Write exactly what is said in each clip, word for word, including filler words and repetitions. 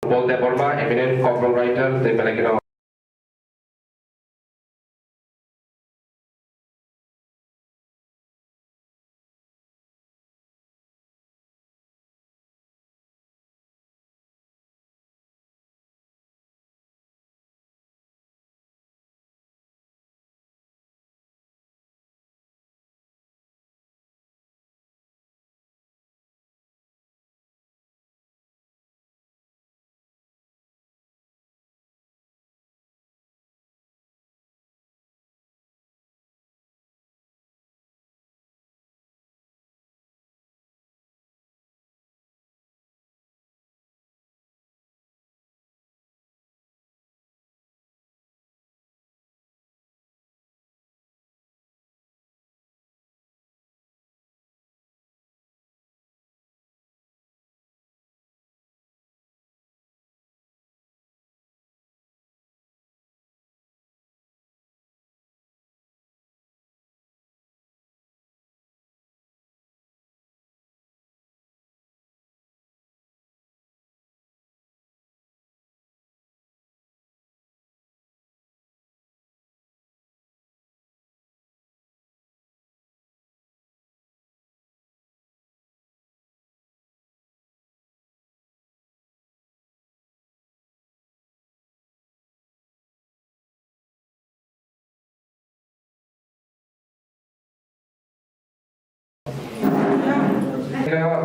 Paul Debbarma, eminent Kokborok writer, tei belai kheno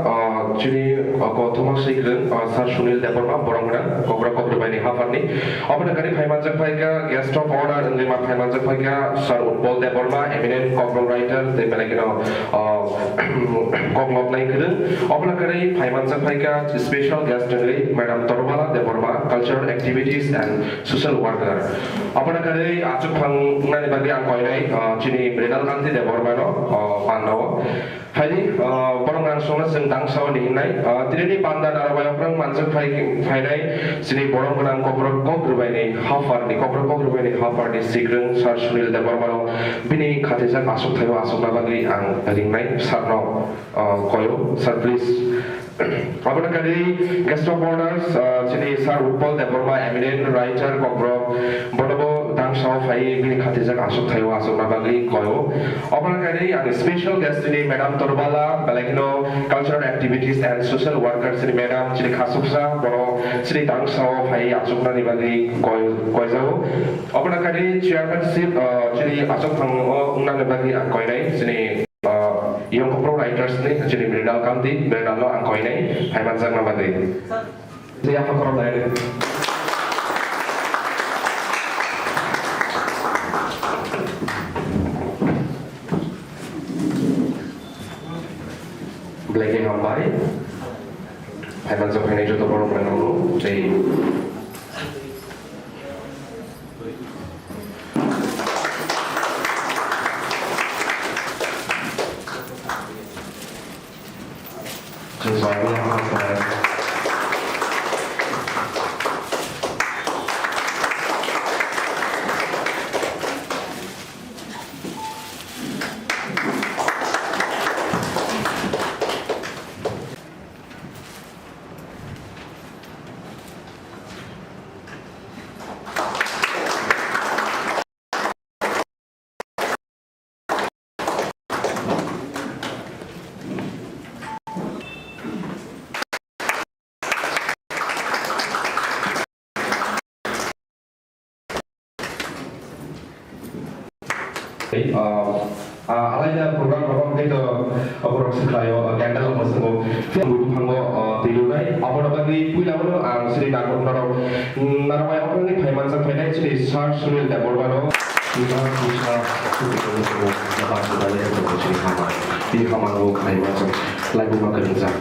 Ah, chini, ah, kothoma swikrwng, ah, Sir Sunil Debbarma, borok gwnang, Kokborok Kokborok ni hapharni. Obono kari phaimanjak phaikha, guest of honor wngwi ma phaimanjak phaikha, Sir Utpal Debbarma, eminent Kokborok writer, tei belai kheno, ah, koklopnai kwrwng. Obono kari phaimanjak phaikha, special guest wngwi Madam Torbala Debbarma, cultural activities and social worker. Obono kari achukphang wngnani bagwi ang koinai, ah, chini Mrinal Kanti Debbarma no, ah, pandao. Phaidi, ah, borok gwnang songno chwng tang sao ni hinai. Ah, tinini panda naro bai okrang manjak phai, phainai chini borok gwnang Kokborok Kok Rwbaini hapharni, Kokborok Kok Rwbaini hapharni swikrwng Sir Sunil Debbarma no bini khatijak aswk thaio aswkna bagwi ang ringnai sir no, ah, koyo. Sir, please. Aboni kari guest of honors, ah, chini Sir Utpal Debbarma, eminent writer, Kokborok, bonobo tang sao phai bini khatijak aswk thaio aswkna bagwi koyo. Aboni kari ang special guest chini Madam Torbala, belai kheno cultural activities and social worker chini madam, chini khasuksa, bono chini tang sao phai aswknani bagwi koi, koijao. Aboni kari chairmanship, ah, chini aswk thango wngnani bagwi ang koinai chini Ah, Young Kokborok Writers ni chini Mrinal Kanti, Mrinal no ang koinai, hai manjakna bagwi. Tei yapha khorok lai. Belai khe hambai. Hai manjak phainai joto borok rok no tei Ah, ah, alaida program rok tei to, ah, borok swkhlaio, ah, candle bo swngo. Tei buphango, ah, twi rwnai. Abono bagwi puila bono ang chini nakorno rok, mm, narwai okrokni phai manjak phainai chini Sir Sunil Debbarma no. Bima Krishna, Sukhi Sukhi Sukhi, Baba Sudale, Sukhi Sukhi Hama. Bini hama no khai manjak, laibuma kwrwngjak.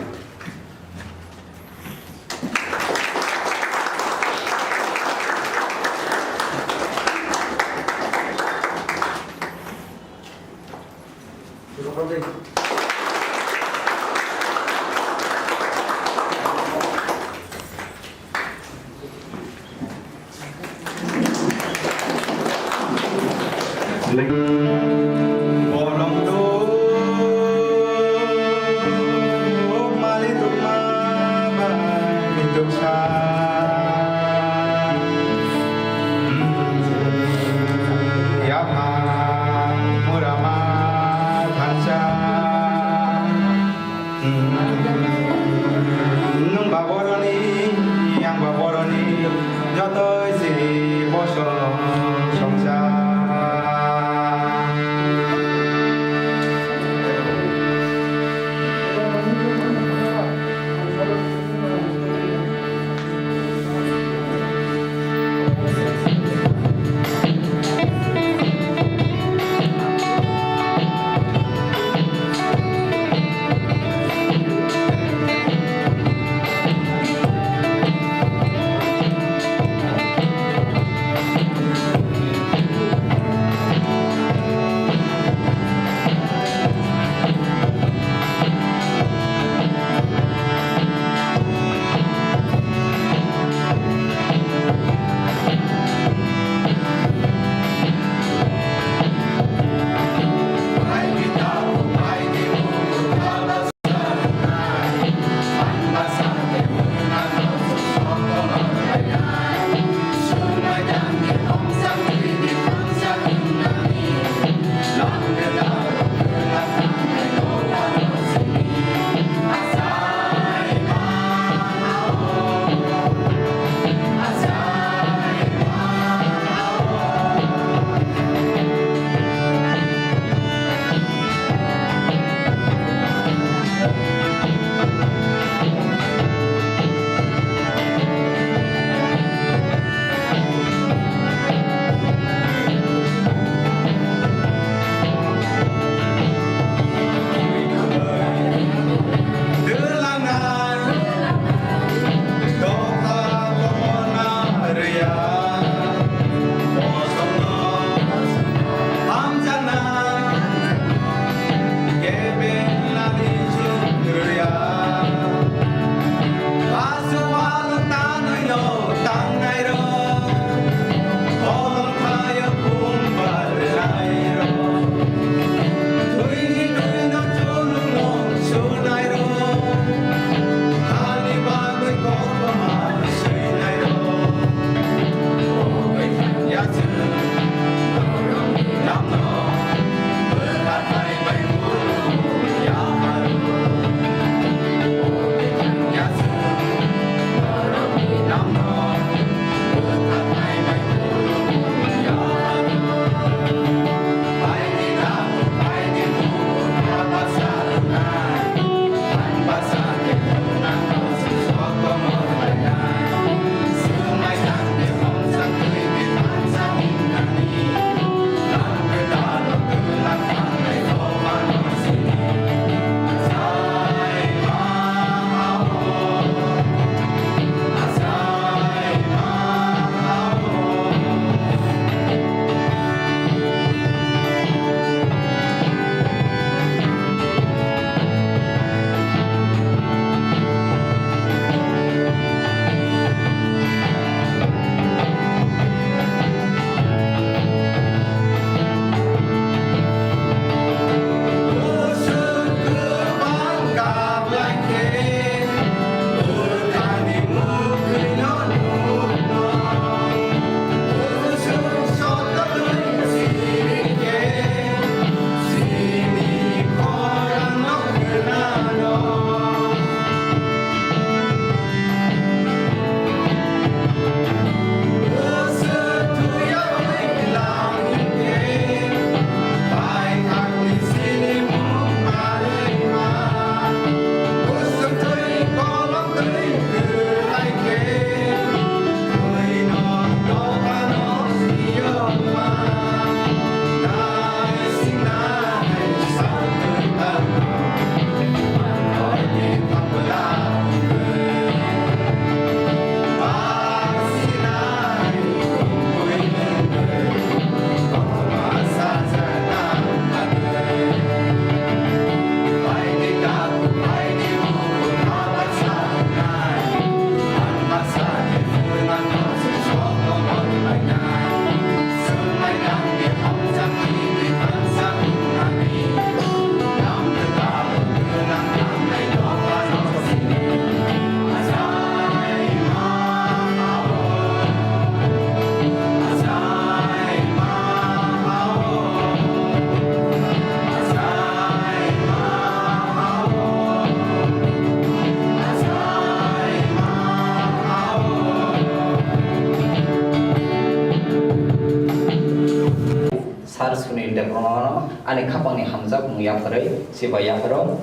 Sir Sunil Debbarmano ani khapangni hamjakmung yapharwi sibai yapharo.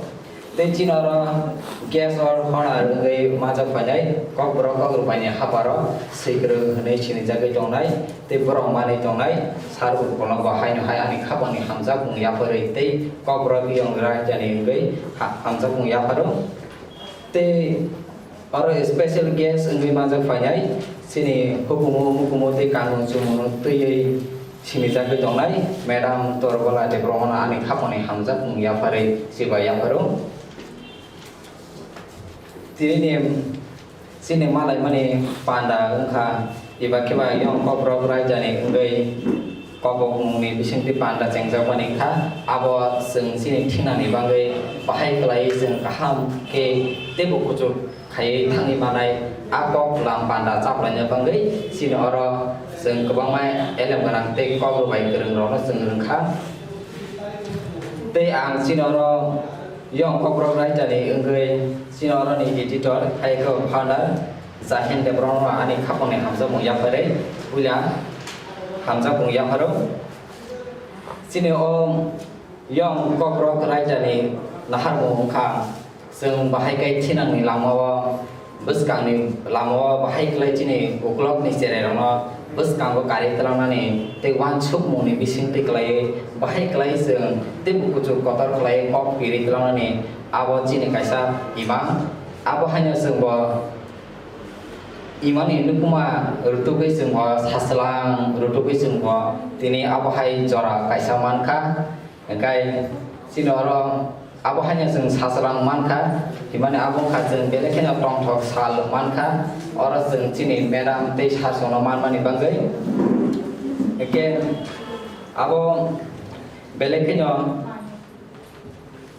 Tei chini oro guest of honor wngwi majak phainai Kokborok Kokrubaini haparo swikwrwng hwnwi sinijagwi tongnai tei borok manwi tongnai Sir Utpolno bo haino hai ani khapangni hamjakmung yapharwi tei Kokborok Young Raijani wngwi ha-, hamjakmung yapharo. Tei oro special guest wngwi manjak phainai chini hukumu mukumu tei kanmung chumungno twiwi sinijagwi tongnai Madam Torbola Debbarmano ani khapangni hamjakmung yapharwi sibai yapharo. Tini chini malaimani panda wngkha, eba khe ba Young Kokborok Raijani wngwi Kokborok mungni bisingtwi panda chengjakmani wngkha. Abo chwng chini thinani bagwi bahai kwlaiwi chwng kaham khe teibo kuchuk khaiwi thangwi manai a kok lam panda chaplaina bagwi chini oro chwng kwbangma elem gwnang tei kok rwbai kwrwng rokno chwng rwngkha. Tei ang chini oro Young Kokborok Raijani wngwi chini oroni editor hai khe founder Jahin Debbarmano ani khapangni hamjakmung yapharwi puila hamjakmung yapharo. Chini o Young Kokborok Raijani naharmung wngkha, chwng bahai khe thinangni lamao, bwskangni lamao bahai khlai chini uklokni cherairokno bwskango kari twlangnani tei uansukmungni bisingtwi khlaiwi bahai khlai chwng teibo kuchuk kotor khlaiwi kok kiri twlangnani abo chini kaisa imang. Abo haino chwngbo imani nukuma rwtugwi chwngbo sachwlang rwtugwi chwngbo tini abo hai jora kaisa mankha. Hingkhai chini oro abo haino chwng sachwlang mankha, himani abo wngkha chwng belai kheno tongthok sal mankha, oro chwng chini madam tei sir chwngno manmani bagwi. Hingkhe abo belai kheno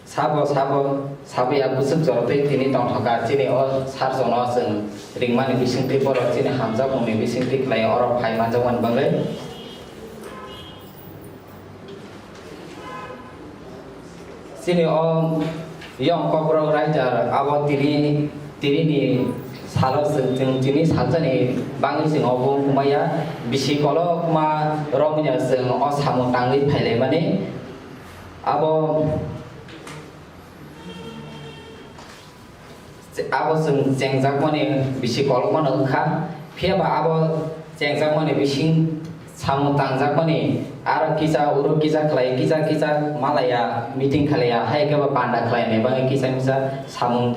sabo, sabo, sabo ya bwswk jora tei tini tongthokha, chini o sir chwngno chwng ringmani bisingtwi borok chini hamjakmungni bisingtwi khlai oro phai manjakmani bagwi. Chini o Young Kokborok Raijak abo tini, tinini salo chwng, chwng tini salsani bagwi chwng obo wngmaya. Bisi kolokma romya chwng o samung tangwi phailaimani. Abo Abo chwng chengjakmani bisi kolokmano wngkha, phiya ba abo chengjakmani bising samung tangjakmani aro kisa uro kisa khlai, kisa kisa malaya, meeting khlaiya, hai khe ba panda khlainai bagwi kisa misa samung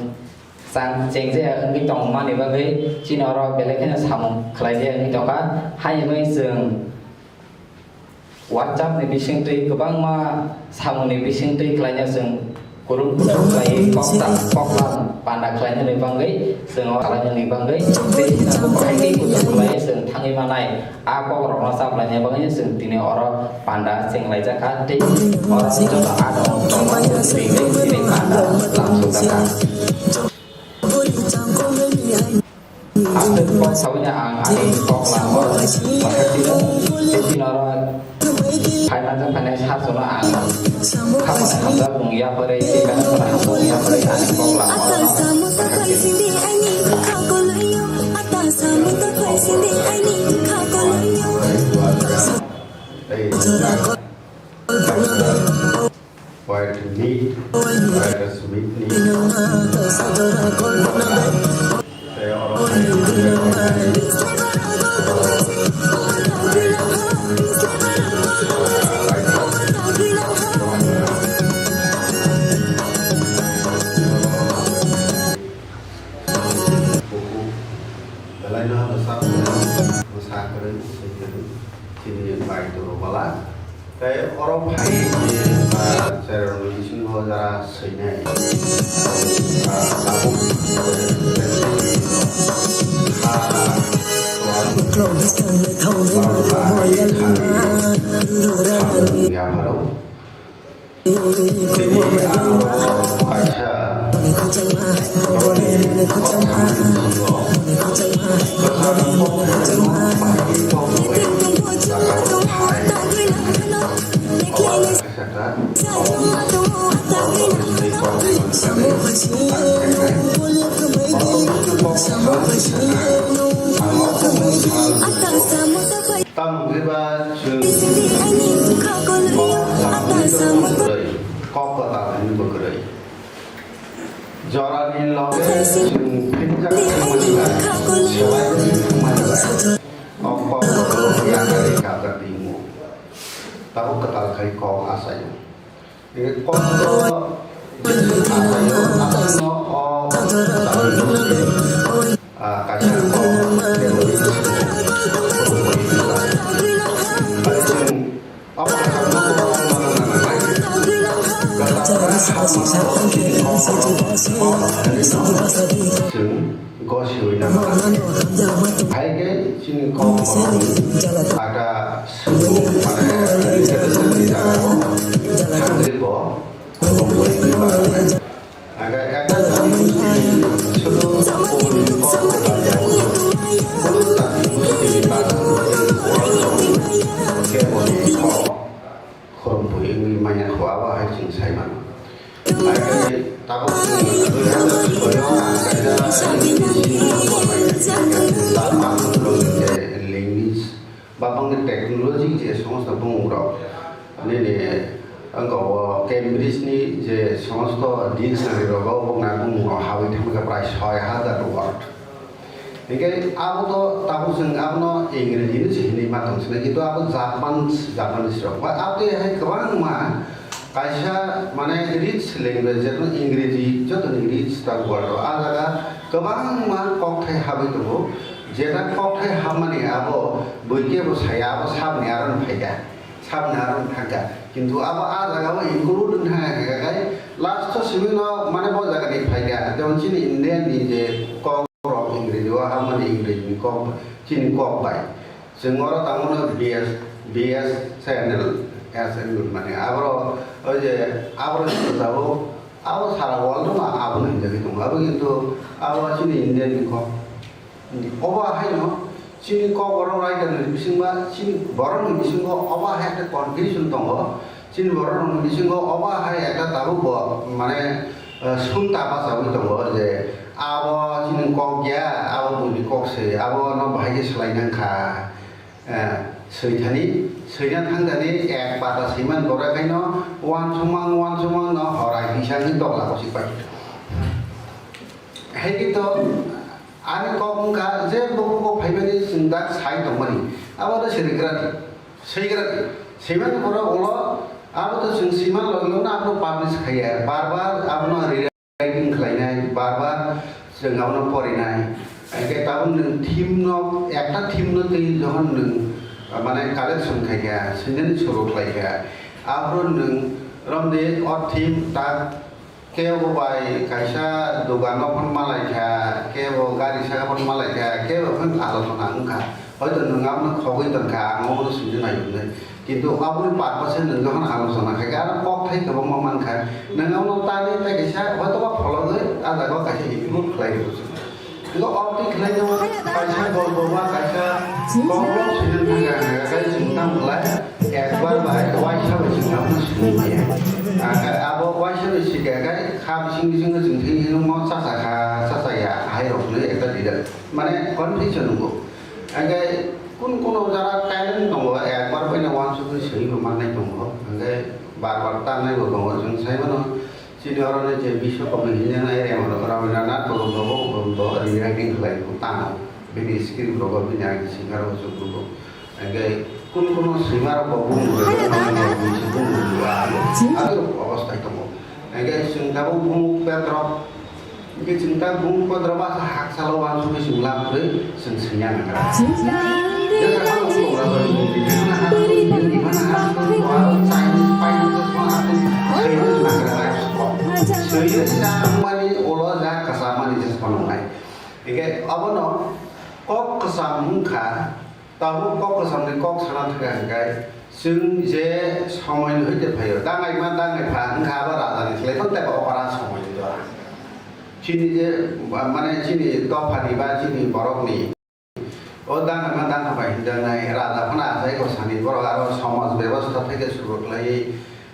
chang-, chengjaya wngwi tongmani bagwi chini oro belai kheno samung khlaijaya wngwi tongkha. Hai wngwi chwng WhatsApp ni bisingtwi kwbangma samungni bisingtwi khlaina chwng kwrwng kwrwng khlaiwi kokta koklam panda khlainani bagwi chwng o khlainani bagwi tei bahai tei kuchuk khlaiwi chwng thangwi manai a kokrokno chaplaina bagwi chwng tini oro panda chenglaijak kha tei oro joto adong tongmani bagwi tini panda lamsukjak kha. Aswk kok saui no ang ani kok lama o makhai tino, tei tino oro phai manjak phainai sir chwngno ang khapang hamjak mung yapharwi tei belai kheno hamjak mung yapharwi ani kok lama o makhai tino. White meat, white sweet meat. Tei oro hai buku belai no bwsa, bwsa kwrwng, bwsai kwrwng, chini bai toro bala. Tei oro phai, ah, cherokni bisingo jara swinai. Ah, tabuk, ah, yapharo. Tini ang kaisa Tamo khe ba chwng Chwng phinjak thangmani bai, selai wngwi thangmani bai, o kok rok yakari kabjak twi wngo. Tabuk kwtal khai kok achaio. Tei kok rok achaio, achaino o, ah, kaisa kok, chwng gosiwi nangkha. Hai khe chini kok borok ada suku mane thangwi bo. Aga ekta sudu kok kebo kok. Khorokbwi wngwi manya kho, abo hai chwng sai mano. Hai khe tabuk chwng dui hazar soi o ang kaisa language ba bangni technology je somosto bumung rok nini wngkha o Cambridge ni je somosto dictionary rogo bokna bumung rok habwi thangkha prai soi hazar word. Hinkhe abo to tabuk chwng abono Ingreji ni se hinwi ma tong sinai, kintu abo Japan, Japanese rok. Ba abo hai kwbangma kaisa mane rich language, jephru Ingreji jotoni rich ta world o. A jaga kwbangma kokthai habwi tongo, jeta kokthai habmani abo bui kebo saya, abo saboni aro phaikha, saboni aro thangkha. Kintu abo a jaga o include wngkha khai last o simi no mane bo jaga ni phaikha. Jemon chini Indian ni je kok rok Ingreji o habmani Ingreji ni kok, chini kok bai. Chwng oro tamo no B S, B S channel, S N mane aboro, oi je, aboro se tabuk, abo sara world no abono hinjagwi tongo. Abo kintu abo chini Indian ni kok. Obo haino chini kok borok raida ni bisingba, chini borok ni bisingo obo hai ekta confusion tongo. Chini borok rokni bisingo obo hai ekta tabuk bo mane, eh, sunta bachawi tongo je abo chini kok ya, abo buini kok se, abo no bahai khe swlai nang kha. Eh, swithani, swina thangthani ek pata swiman borai khaino uansukmang, uansukmang no horai tisa wngwi tokla kosi pai. Hai khe to ani kok wngkha je bukugo phaimani chwng dak sai tongmani, abo no sirikrani. Swigrani, swimani borok ulo abo to chwng swima logi logi no abono publish khaiya, bar bar abono rewriting khlainai, bar bar chwng abono porinai. Hinkhe tabuk nwng theme no, ekta theme no twi jokhon nwng, ah, mane collection khaikha, swinani suru khlaikha, aphuru nwng romdi o theme tak Kebo bai kaisa dogano phano malai kha, kebo gari saka phano malai kha, kebo phano alochona wng kha. Hoito nwng abono khogwi tong kha, ang omono swngwi nai hwnwi. Kintu aboni purpose nwng jokhon alochona khai kha, aro kokthai kwbangma man kha. Nwng abono tani tei kaisa hoito ba phologwi a jaga o kaisa include khlai rw. Ego opti khlaino kaisa golpo ba kaisa kokno swinang thangkha, hwnka khe chwng tamo khlai ekbar bai waisa bai chwng abono swinang maya. Hwnka khe abo waisa bai swikha khe kha bising bisingo chwng thwngwi hwnwi mo chacha kha, chacha ya hai rok hwnwi ekta dida mane confusion wngo. Hwnka khe kun kun jara talent tongo, ekbar baino uansukgwi swinwi bo mannai tongo, hwnka khe bar bar tangnai bo tongo, chwng sai mano. Chini oro ni je Biswa Kabi hinwi nai rema rok Rabindranath bo bo bo bo rewriting khlai bo tamo. Bini script rogo bini agi singer bo chukgo. Hingke kun kun swima rok bo bung rok bung rok bung rok agi rok obostai tongo. Hingke chwng tabuk bung petrok. Hingke chwng ta bung petrok ba hakchalo wansugwi chwng lab kwrwi. Chwng swngya nang kha. Jesa kha bo tongra ba ni bini hana ha bini hana ha bini wa chai pai ni ko ha bini swngya nang kha. Swngya sa mani ulo ja kasa mani jesa phano nai. Hingke abono kok kwcham wngkha, tabuk kok kwchamni kok sana thangkha hingke chwng je somoi ni hoite phaio, dangaima dangai pha wngkha abo raja ni slai phano tei bo opera somoi ni jora. Chini je mane chini dophani ba chini borokni O dana ma dana bai hinjaknai raja phano achai ko sani borok aro somaj bebostha theke suru khlai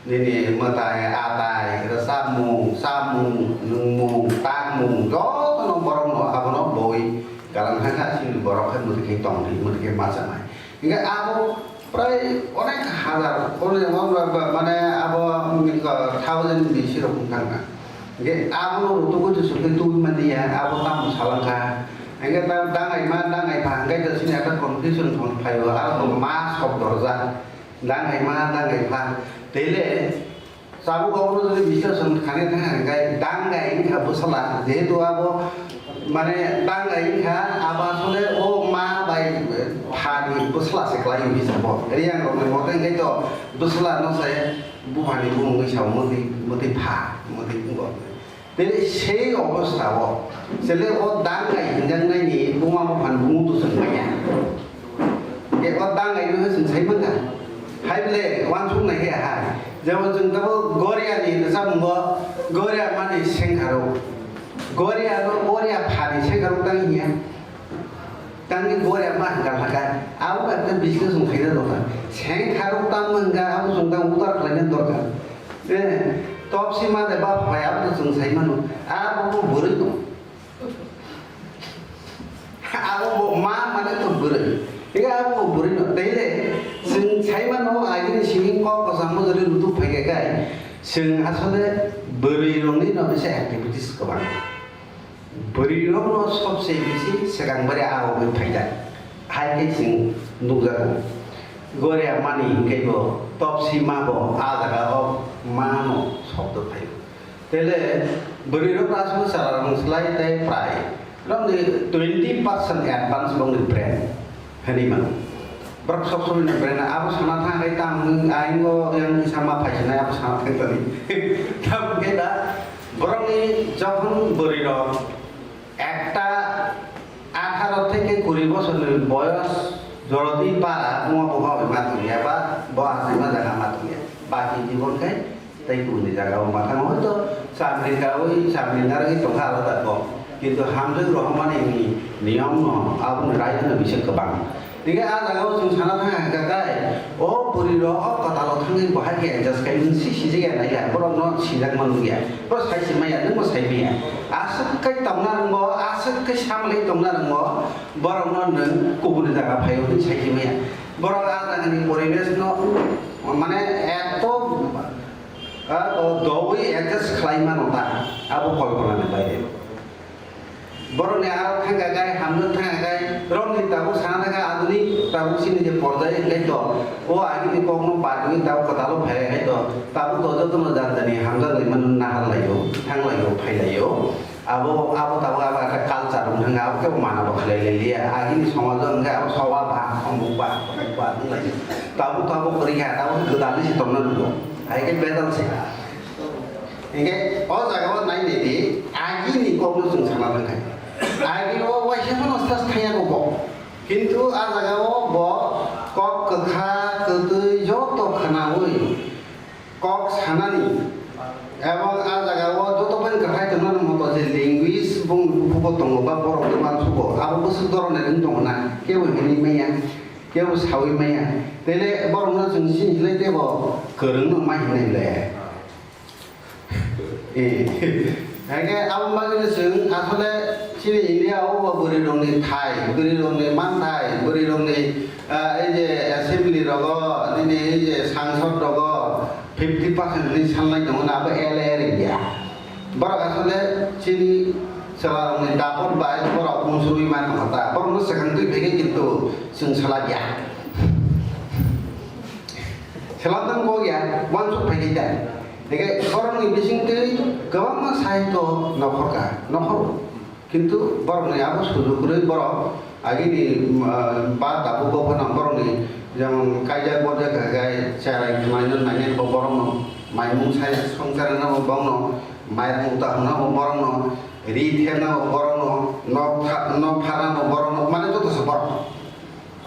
nini mwtai atai rwchapmung chapmung nungmung takmung jotono borokno abono boi galang thangkha chini borok khe mwtai khe tongdi mwtai khe machanai hinkhe abo prai onek hazar mane abo thousand bisi rok wng thangkha. Hingke abono rutugwi to chukwi tubui manliya, abo tamo salangkha. Hingke ta dangaima, dangaipha, hingke to chini ata confusion phai o, aro to ma sok dorjak. Dangaima, dangaipha. Tele, tabuk abono jodi bisleson khanai thang hingke dangai wngkha bwsala, jehetu abo mane dangai wngkha, abo asole o ma bai pha ni bwsala se kwlai wngwi sabo. Riyang rokni mote hingke to bwsala no se buphani bumungwi sao, mwtwi, mwtwi pha, mwtwi wngkha. Tei sei obostha o, chwle o dangai hinjaknaini buma buphani bumung to chwng manya. Tei o dangai no chwng sai mankha. Hai bole uansuk nai khe hai. Jemon chwng tabuk Goria ni rwchapmungo, Goria mani sengkharok. Goria no Goria phani sengkharok tang hiya. Tangni Goria ma hwnkha laka, abo bai tei bisleson khaina dorkar. Sengkharok tamo hwnkha, abo chwng tang udar khlaina dorkar. Eh, topsi ma de ba phai, abo to chwng sai mano. Abo bo bwrwi no. Abo bo ma mane to bwrwi. Ega abo bo bwrwi no. Tei le chwng sai mano, agini simi kok kwcham bo jodi rutuk phai khe kai. Chwng asole bwrwi rokni no bisa activities kwbang. Bwrwi rokno sobse bisi swkang bari abo bai phaijak. Hai khe chwng nukjago. Goria mani hinkhe bo topsi ma bo ah jaga o ma no sobdo phaio. Tele bwrwi rok aswk chwla rok slai tei prai. Rok ni twenty percent advance bongni brain. Hwnwi mano. Borok sok somoi no brain abo sana thang hai tang hwn, aing o yang kisa ma phai sinai abo sana thang tani. Tamo khe da borok ni jokhon bwrwi rok ekta atharo theke kuri bosor ni boyos jorodi para wngma bo hoi ma tong ya ba bo asai ma jaga ma tong ya. Baki jibon khai Tei kubuni jaga o ma thango, hoito chamri kaui, chamri narwgwi tongkha alada kok. Kintu hamjwk rohormani ni niyom no, aboni raida no bisa kwbang. Tei a jaga o chwng sana thang kha kai, o bwrwi rok o kwtal o thangwi bo hai khe adjust khai nung si sijak ya nai ya, borok no sijak man ya, borok sai si maya, nwng bo sai maya. Aswk kai tongna rwngo, aswk kai samlai tongna rwngo, borok no nwng kubuni jaga phai o sai si maya. Borok a jaga ni poribesh no mane eto Ah, o doui adjust khlai mano ta, abo kolpona ni baire. Borok ni aro thangka kai, hamjwk thangka kai, rok ni tabuk sana thangka aduni, tabuk chini je porjai hwnkhe to, o agini kok no badwi tabuk kwtal o phai hai to, tabuk to joto no jani jani hamjak lai mano, nahar lai o, thang lai o, phai lai o. Abo, abo tabuk abo ekta culture wng thangkha, abo khe bo mana bo khlai lai liya. Agini somajo wngkha abo soba ba, omuk ba, omuk ba wng lai. Tabuk, tabuk kwrwi kha, tabuk khe gwdalwi se tongna nango. Hai khe bedal se. Hinkhe o jaga o nai nai di, agini kokno chwng sana thangkha. Agi o waisa phano sas thangya kho bo. Kintu a jaga o bo kok kwkha, kwtwi joto khwnaui kok sanani, ebong a jaga o joto bai kwthai tongna nang moto je language bung bukugo tongo ba borok ni uansukgo, abo bwswk dhoroner wng tongo na, kebo hinwi manya, kebo saui manya, tele borok no chwng sini hinlai tebo kwrwng no ma hinai le. Eh, hingke abo bagwi no chwng asole chini India o bo bwrwi rok ni thai, bwrwi rok ni manthai, bwrwi rok ni, ah, ei je assembly rogo, nini ei je sangsod rogo, fifty percent hinwi sanlai tongo na, abo L A R India. Borok asole chini chwla rokni dapot bai borok unsuri ma tongo ta. Borokno swkang twi phaikhe kintu chwng swlaiya. Swlangtang kok ya, uansuk phaikhe ta. Hingkhe borokni bisingtwi kwbangma sahityo nokhorkha, nokhoro. Kintu borokni abo sujuk kwrwi borok agini, ah, ba tabuk bo phano borokni jemon kaijak borjak khakhai cherai khwnaino nainai bo borokno maimung sai songchar wngna bo borokno mairang uta hwnna bo borokno ri thepna bo borokno nok tha-, nok pharna bo borokno mane joto se borok.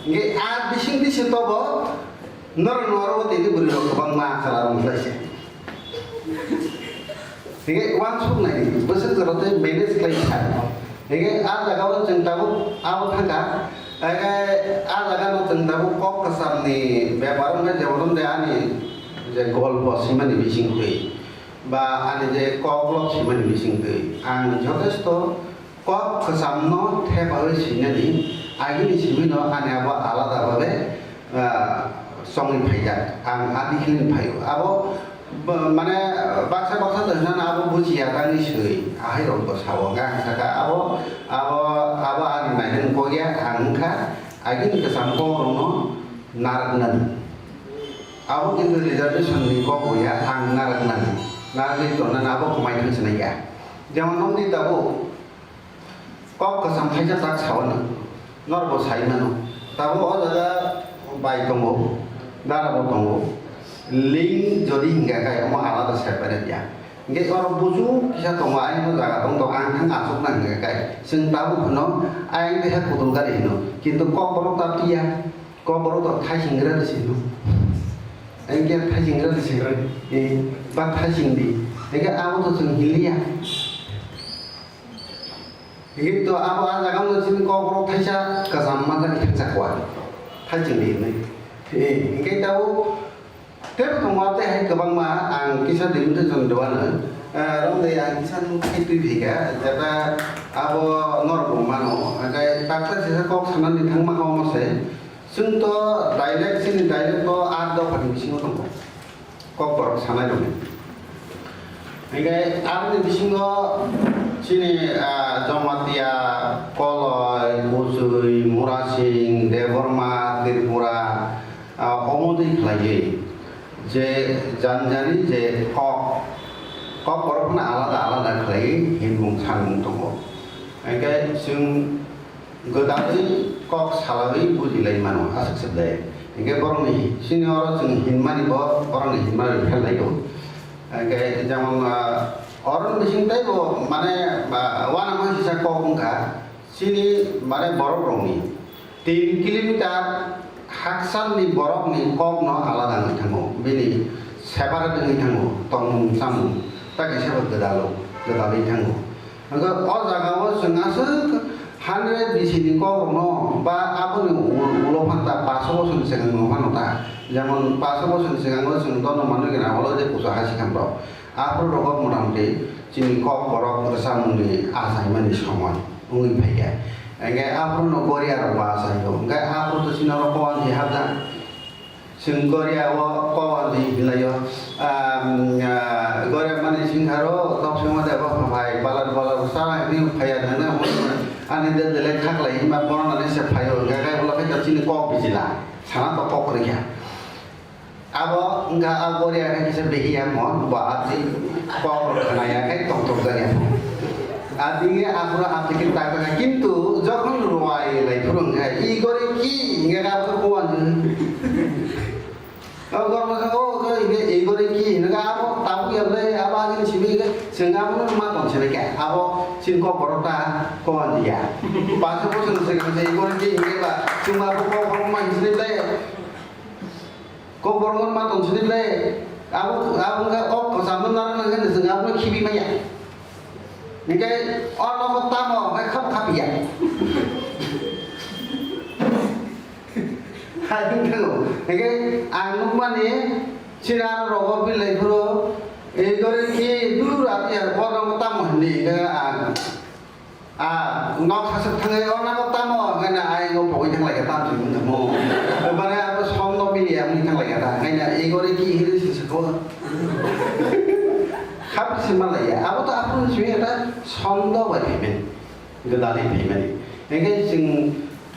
Hingke a bising bising tobo norok norok tini bwrwi rok kwbangma chwla rok mwnai se. Hingke uansuk nai bwswk jora tei manage khlai sa. Hingke a jaga o chwng tabuk abo thangkha. Hingke a jaga no chwng tabuk kok kwcham ni bepar wngkha jemon wngkha ani je golpo swimani bising twi ba ani je kok lok swimani bising twi ang jotesto Kok kwchamno thepawi swinani agini simi no ani abo alada babe, ah, chongwi phaijak. Ang a bikhini phaio. Abo Bo-, mane, baksa baksa to hinana abo bujiya tangni swi, ahai rok bo sao, hwnkhe ang sakha, abo, abo, abo ani nainani kok ya, ang wngkha, agini kwcham kok rokno narwknani. Abo kintu reservation ni kok bo ya, ang narwknani. Narwgwi tongnani abo kwmai thang sinai ya. Jemon nokni tabuk, kok kwcham thaisa tak sao no, norok bo sai mano. Tabuk o jaga bai tongo, dara bo tongo. Link jodi hingka kai omo alada separate ya. Hingke oro buju kisa tongo, ayang no jaga tong tong, ang thang achuk nang hingka kai. Chwng tabuk hwno, ayang teha kutul gari hino. Kintu kok borok ta tiya, kok borok to thaising gra risi hino. Hingke thaising gra risi, eh, ba thaising di. Hingke abo to chwng hiliya. Hingke to abo a jaga no chini kok borok thaisa kwcham ma jani thangsa kua. Thaising di hinwi. Eh, hingke tabuk tebo tongo tei hai kwbangma ang kisa dimte chwng doano. Eh, romde ang kisa nuk khe twi phaikha, jeta abo norok bo mano. Hingke taksa sisa kok sanani thangma kha omo se. Chwng to dialect, chini dialect to art dopha ni bisingo tongo. Kokborok sanai rokni. Hingke aboni bisingo chini, ah, Jamatia, Koloi, Kuchui, Murasing, Debbarma, Tripura, ah, omo twi khlaiwi je jani jani je kok, kokborok phano alada alada khlaiwi hinmung sanmung tongo. Hingke chwng Gwdalwi kok salaiwi bujilai mano, aswk se de. Hinkhe borokni sini oro chwng hinmani bo borokni hinmani phel lai o. Hinkhe jemon, ah, oroni bising teibo mane, ah, uanama sisa kok wngkha, chini mane borok rokni tin kilometer hakchalni borokni kokno alada wngwi thango, bini separate wngwi thango, tongmung chamung, ta kaisa bo gwdalo, gwdalwi thango. Hwnkhe o jagao chwng aswk hundred bisini kokrokno ba aboni ulo, ulo phano ta, paso bosor ni swkang no phano ta, jemon paso bosor ni swkango chwng dono manwi gana olo je kuchuk hasikham rok. Aphuru rogo motamoti chini kok borok rwchapmungni achaimani somoi wngwi phaikha. Hwnkhe aphuru no Korea rok bo achaio. Hwnkhe aphuru to chini oro kowan si hapjak. Chwng Korea o kowan di hinlaio, ah, Korea mani singkharo tok sima de bo phai balar balar sara hini phaiya nang nang ani de dele khaklai hinma bono nani se phaio hingka kai ulo khai chini kok bijila sana to kok rikha. Abo hingka a Korea khai kisa behiya mo bo ati kok rok khnaya khai tong tong jaya. Adinge aphuru apikir tak taka kintu jokhon ruwai lai phuru hwnkhe i gori ki hingke ka phuru kuwan. O gorma sa o ko hingke i gori ki hingke abo tabuk ya le abo agini simi hingke chwng abo no ma ton sini ke abo chini kok borok ta kuwan diya. Paso bosor ni sini i gori ki hingke ba chwng abo kok borok ma hingke sini le. Kokborok ma tong sini le, abo, abo wngkha o kwcham no narwk nang khe chwng abono khibi maya. Hinkhe o nogo tamo hwnkhai khap khap ya. Hai wngkha o. Hinkhe ang nukmani chini aro rogo bilai phuru, ei gori khi dur ati ya, o nogo tamo hinwi hinkhe ang. Ah, nok sasuk thangwi, "O, nang tamo?" hwnwi na ayang o pogwi thang lai kha, tamo se wng thangmo. Mane abo sondo mili ya wngwi thang lai kha ta, hwnwi na, "Igori ki hiri se sako?" Khap se ma lai ya, abo to aphuru simi ta sondo bai phaimani, gwdalwi phaimani. Hingkhe chwng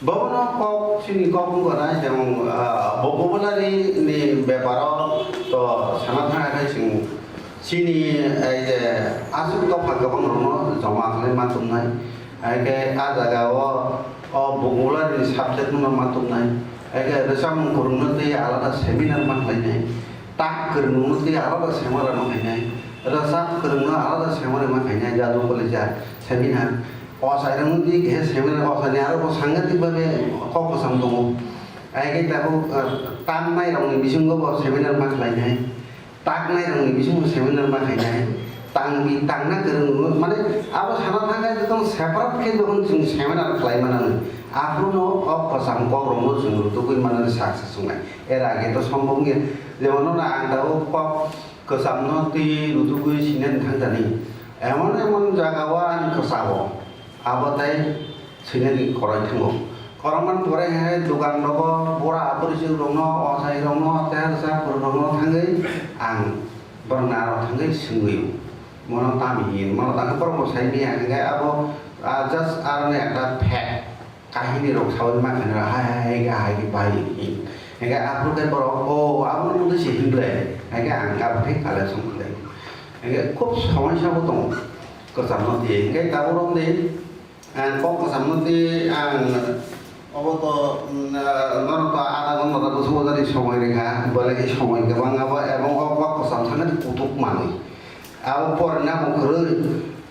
bobono kok, chini kok wngkha na, jemon, ah, bo-, vocabulary ni beparo to sana thangkha khe chwng Chini, eh, je aswk dopha kwbang rokno joma khlai ma tubnai, hai khe a jaga o, o vocabulary ni subject no ma tubnai, hai khe rwchapmung kwrwngno twi alada seminar ma khlainai, tak kwrwngno twi alada seminar ma khlainai, rwchap kwrwngno alada seminar ma khlainai, jadu college seminar, ochai rokno twi khe seminar, ochai ni aro bo sangatik babe kok kwcham tongo, hai khe tabuk, eh, tamnai rokni bisingo bo seminar ma khlainai. Taknai rokni bisingo seminar ma khainai, tangbi tangna kwrwng rok, mane abo sana thangkhe jotono separate khe jokhon chwng seminar khlai mano, aphuru no o kwcham kok rokno chwng rutugwi manani sak se chwngnai. Er age to sombhob wngya, jemon no ang tabuk kok kwcham no twi rutugwi sinani thangkani, emon emon jaga o ang kwchao. Abo tei swinani koroi thango. Korokmani pore hai dugan rogo bura aporchik rokno, ochai rokno, tei rwchap kwrwng rokno thangwi ang Borok na aro thangwi swngwi, mono tamo hin, mono tamo borok bo sai manya, hingkhe abo, ah, just aroni ekta fact, kahini rok saui ma khe hai hai hai hai hai bai hin. Hingkhe aphuru khe borok, "O, abo no twi se hin ble," hingkhe ang abo khe collection khlai. Hingkhe khub somoi sa bo tongo, kwcham no di, hingkhe tabuk rok di. Ang kok kwcham no twi ang obo to, mm, ah, norok to ada ghonta ta bwswk jani somoi rikha, bole khe somoi kwbang abo, ebong o kok kwcham sakhe kutuk manwi. Abo porina bo kwrwi,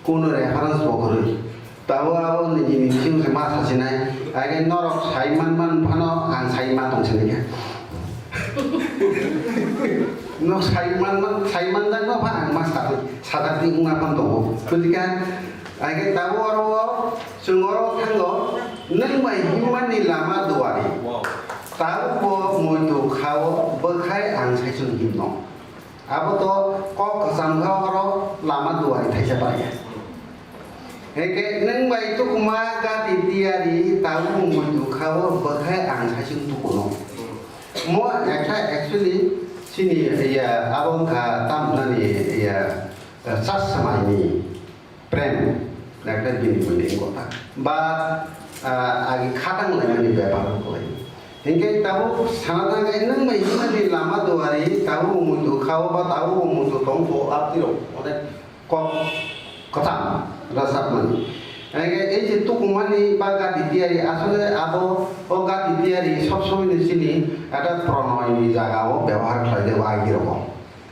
kuno reference bo kwrwi. Tabuk abo nini nini simi se ma sasinai, age norok sai man man phano ang sai ma tong sinikha. Nok sai man man, sai man jak no pha ang ma sa, sadak di wngna phan tongo. Bujikha? Hingkhe tabuk oro o, chwng oro thango, nwng bai himmani lama duari. Tabuk bo muitu kha-o, bwkhai ang saichung himno. Abo to kok kwcham kha oro lama duari thaisa pai ya. Hingkhe nwng bai tukuma gati tiyari, tabuk muitu kha-o, bwkhai ang saichung tukuno. Mo ekha actually chini ya abo wngkha tamnani ya, eh, chasmaini. Prem, nakhe bini bini kotha. Ba, ah, agi khatang laimani bepar wng kwlai. Hinkhe tabuk sana thangkhe nwng bai himani lama duari, tabuk muitu kha-o ba tabuk muitu tongkho, abtirok onek kok kwcham rwchapmani. Hinkhe ei je tukumani ba gati tiyari, asole abo o gati tiyari sob somoini chini ekta pronoyni jaga o bebohar khlai de o agirok o.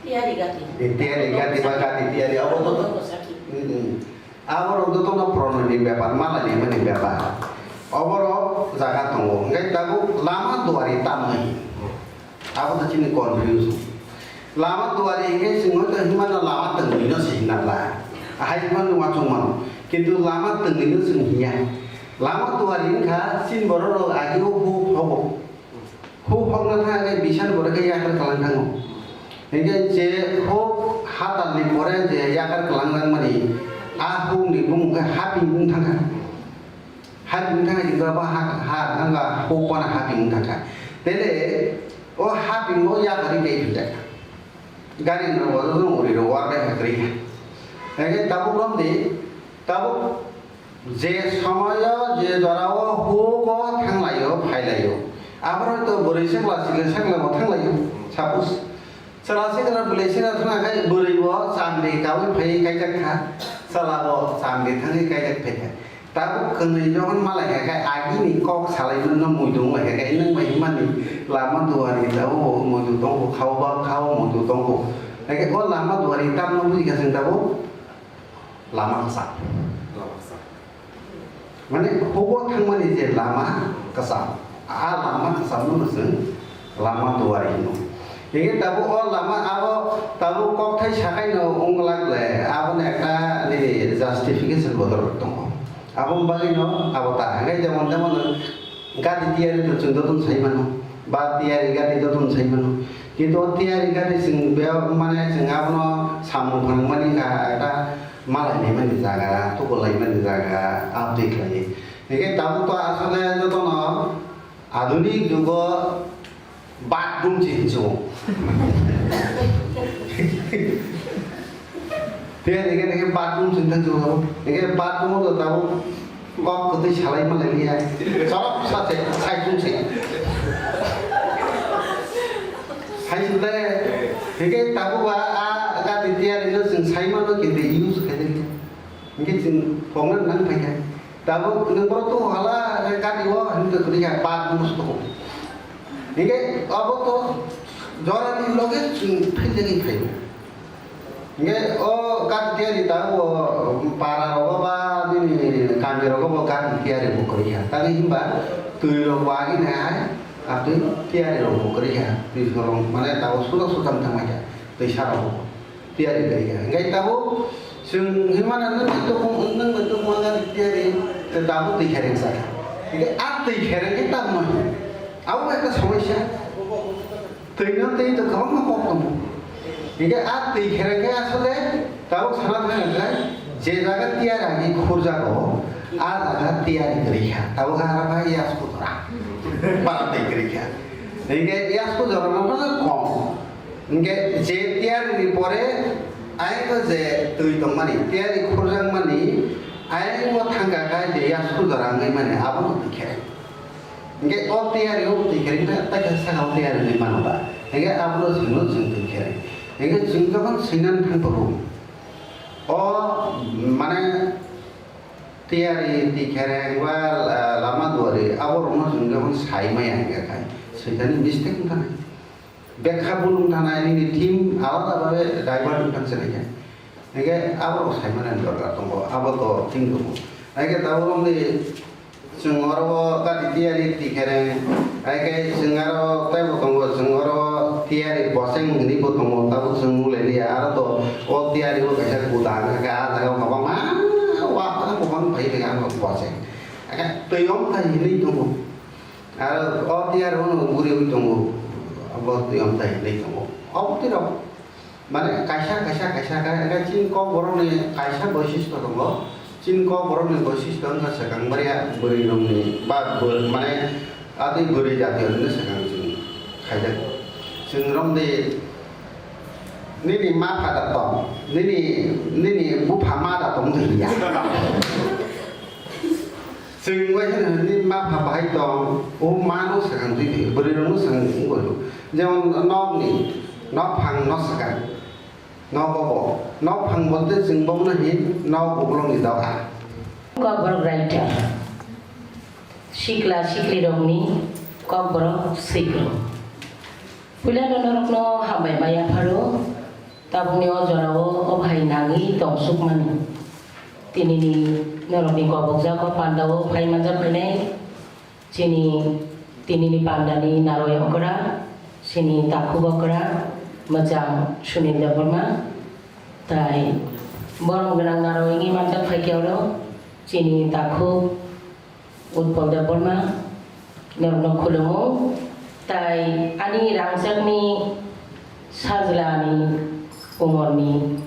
Tiyari gati. Eh, tiyari gati ba gati tiyari, abo to, Tongo saki. Mm, mm. Abo rok joto no pronoy ni bepar, malai ni mani bepar. Obo rok jaga tongo. Hingke tabuk lama duari tamni. Abo to chini confusion. Lama duari hingke chwng hoi to himano lama tongwi no se hinna bla. Ahai himano uansuk mano. Kintu lama tongwi no chwng hiya. Lama duari wngkha chini borok rok agi o huk hobo. Huk hokna thang khe bisan pore khe yakar kwlang thango. Hinkhe je huk hatalni pore je yakar kwlang langmani, a hukni bumung khe haping wng thangkha. Haping wng thangkha, kintu abo ha, ha, wngkha huk wana haping wng thangkha. Tele o haping o yakarwi tei phinjakha. Gari no bo no uri ro war bai kwrwi kha. Hinkhe tabuk romdi, tabuk Je somoyo je jorao hugo thanglaio, phailaio, aborok to bwrwi sekla, sikla, seklabo thanglaio. Suppose, chwla sikla, bwrwi sikla thangna khai bwrwi bo chamri kaui phai kaijak kha, chwla bo chamri thangwi kaijak phai kha. Tabuk kwnwi jokhon malai kha khai agini kok salai manno muitu wng lai kha khai, nwng bai himani lama duari tabuk muitu tongkho, khao ba khao muitu tongkho. Hai khe o lama duari tamno buji kha chwng tabuk? Lama kwcham. Lama kwcham. Mane, hugo thangmani je lama kwcham, a lama kwchamno no chwng lama duari hino. Hinkhe tabuk o lama abo tabuk kokthai sakaino wng glak le, aboni ekta nini justification bo dorok tongo. Aboni bagwino abo ta hwnkhai jemon, jemon, gati tiyari to chwng jotono sai mano, ba tiyari gati jotono sai mano. Kintu o tiyari gati chwng bebak mane chwng abono samung phang mani kha, ekta malai naimani jaga, tuku laimani jaga, abdi khlai. Hinkhe tabuk to asole jotono adunik jugo bathroom se hinwi o. Tei hingke, hingke bathroom sing thang chwng abo. Hingke bathroom o to tabuk kok kwtwi salai ma lai ya. Chorok sa se, sai chwng se. Hai sing le. Hingke tabuk ba a gati tiyari no chwng sai mano khe tei use khai de. Hingke chwng phone nang phai kha. Tabuk nwng borok to hala gati o hinwi kwrwi kha bathroom o se tongo. Hingke abo to jorani loge chwng phaijagwi phai. Hingke o gati tiyari ta o para rogo ba nini kami rogo bo gati tiyari bo kwrwi kha. Tamni hinba twi rok bo agini hai, a twi tiyari rok bo kwrwi kha. Twi sorong mane ta o suda sudam thangmai kha. Twi sara bo tiyari kwrwi kha. Hingke tabuk chwng hinmano nwng bai tongmung, nwng bai tongmung gati tiyari, tei tabuk twi khereng sa kha. Hingke a twi khereng khe tamo. Abo ekta somosya. Twino tei to kwbangma kok tongo. Hingke a twi khereng khe asole tabuk sana thang khe je jaga tiyar agi khurjago, a jaga tiyari kwrwi kha. Tabuk ha ra bai yasku jora. Bara twi kwrwi kha. Hingke yasku jora no no kom. Hingke je tiyari ni pore ayang je twi tongmani, tiyari khurjakmani ayang o thangka kha je ya sujara wngwi mani abono twi khe. Hingke o tiyari o twi khe ta ta khe saka o tiyari ni mano ba. Hingke abono sino chwng twi khe. Hingke chwng jokhon sinani thang tongo. O mane tiyari twi khe ba lama duari abo rokno chwng jokhon sai maya hingke khai. Switani mistake wngkha nai. Bekha bulung thanai nini theme alada babe divert wngthang se naikhe. Hingke abo rok saimani dorkar tongo, abo to theme tongo. Haikhe tabuk romdi chwng oro o gati tiyari tikhereng, haikhe chwng aro teibo tongo, chwng oro o tiyari boseng hinwi bo tongo, tabuk chwng nukle liya, aro to o tiyari bo kaisa kuda wngkha khe ah jaga o kwbangma wa kwbang phai rega ang boseng. Haikhe twi omthai hinwi tongo. Aro o tiyar ono guriwi tongo, abo twi omthai hinwi tongo. Obo twi rok, mane kaisa, kaisa, kaisa, kaisa, chini kokborokni kaisa boisisto tongo. Chini kokborokni boisisto wngkha swkang barya bwrwirokni ba bw-, mane atwi bwrwi jatiyoni swkang chwng khaijago. Chwng romdi nini ma phada tong, nini, nini bupha ma da tong thwiya. Chwng bai kheno nini ma pha bahai tong, o mano swkang twi thwi, bwrwi rokno swkang wngwi tong. Jemon nokni, nokphang no swkang, nogo bo, nokphang bolte chwng bono hin, nok uklokni doha. Kokborok writer, sikla siklirokni kokborok swikrok. Puilano norokno hambai ma yapharo, tabukni o jorao o bahai nangwi tongsukmani. Tinini norokni kobokjak o pandao phai manjak phainai chini tinini pandani naroi okra, chini takhuk okra, mwchang Sunil Debbarma, tai borom gwnang naroi wngwi manjak phaikhe oro chini takhuk Utpal Debbarma, norokno khulumo, tai ani rangchakni sajlani umorni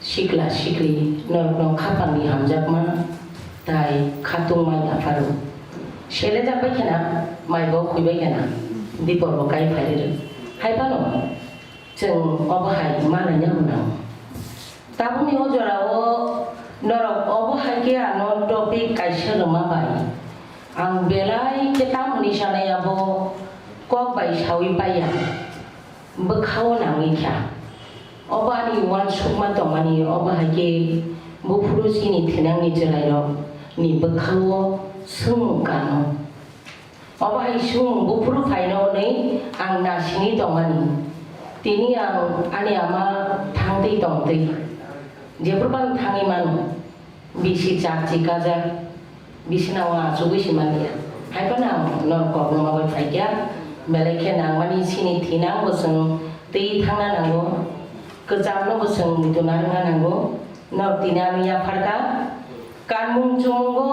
sikla sikli norokno khapangni hamjakma tai khatungma yapharo. Selejak bai khena, maibo khwi bai khena, dipor bo kai phai rw. Hai phano, chwng obo hai ma laina bo nango. Tabukni o jorao norok obo hai khe ano topic kaisa rwma bai ang belai khe tamoni sanai abo kok bai saui paiya, bwkhao nangwi kha. Obo ani uansukma tongmani obo hai khe buphuru chini thinangni chwrairokni bwkhao swngmung kano. Obo hai swngmung buphuru phaino hwnwi ang nasingwi tongmani. Tini ang ani ama thangtwi tongtwi. Jephuru phano thangwi mano. Bisi chakchi kajak. Bisino ang achugwi se manliya. Hai phano ang norok kokno ma bai phaikha. Belai khe nangmani chini thinang bo chwng twi thangna nango. Kwchamno bo chwng muitu narwkna nango. Norok tini ano yapharkha. Kanmung chumung bo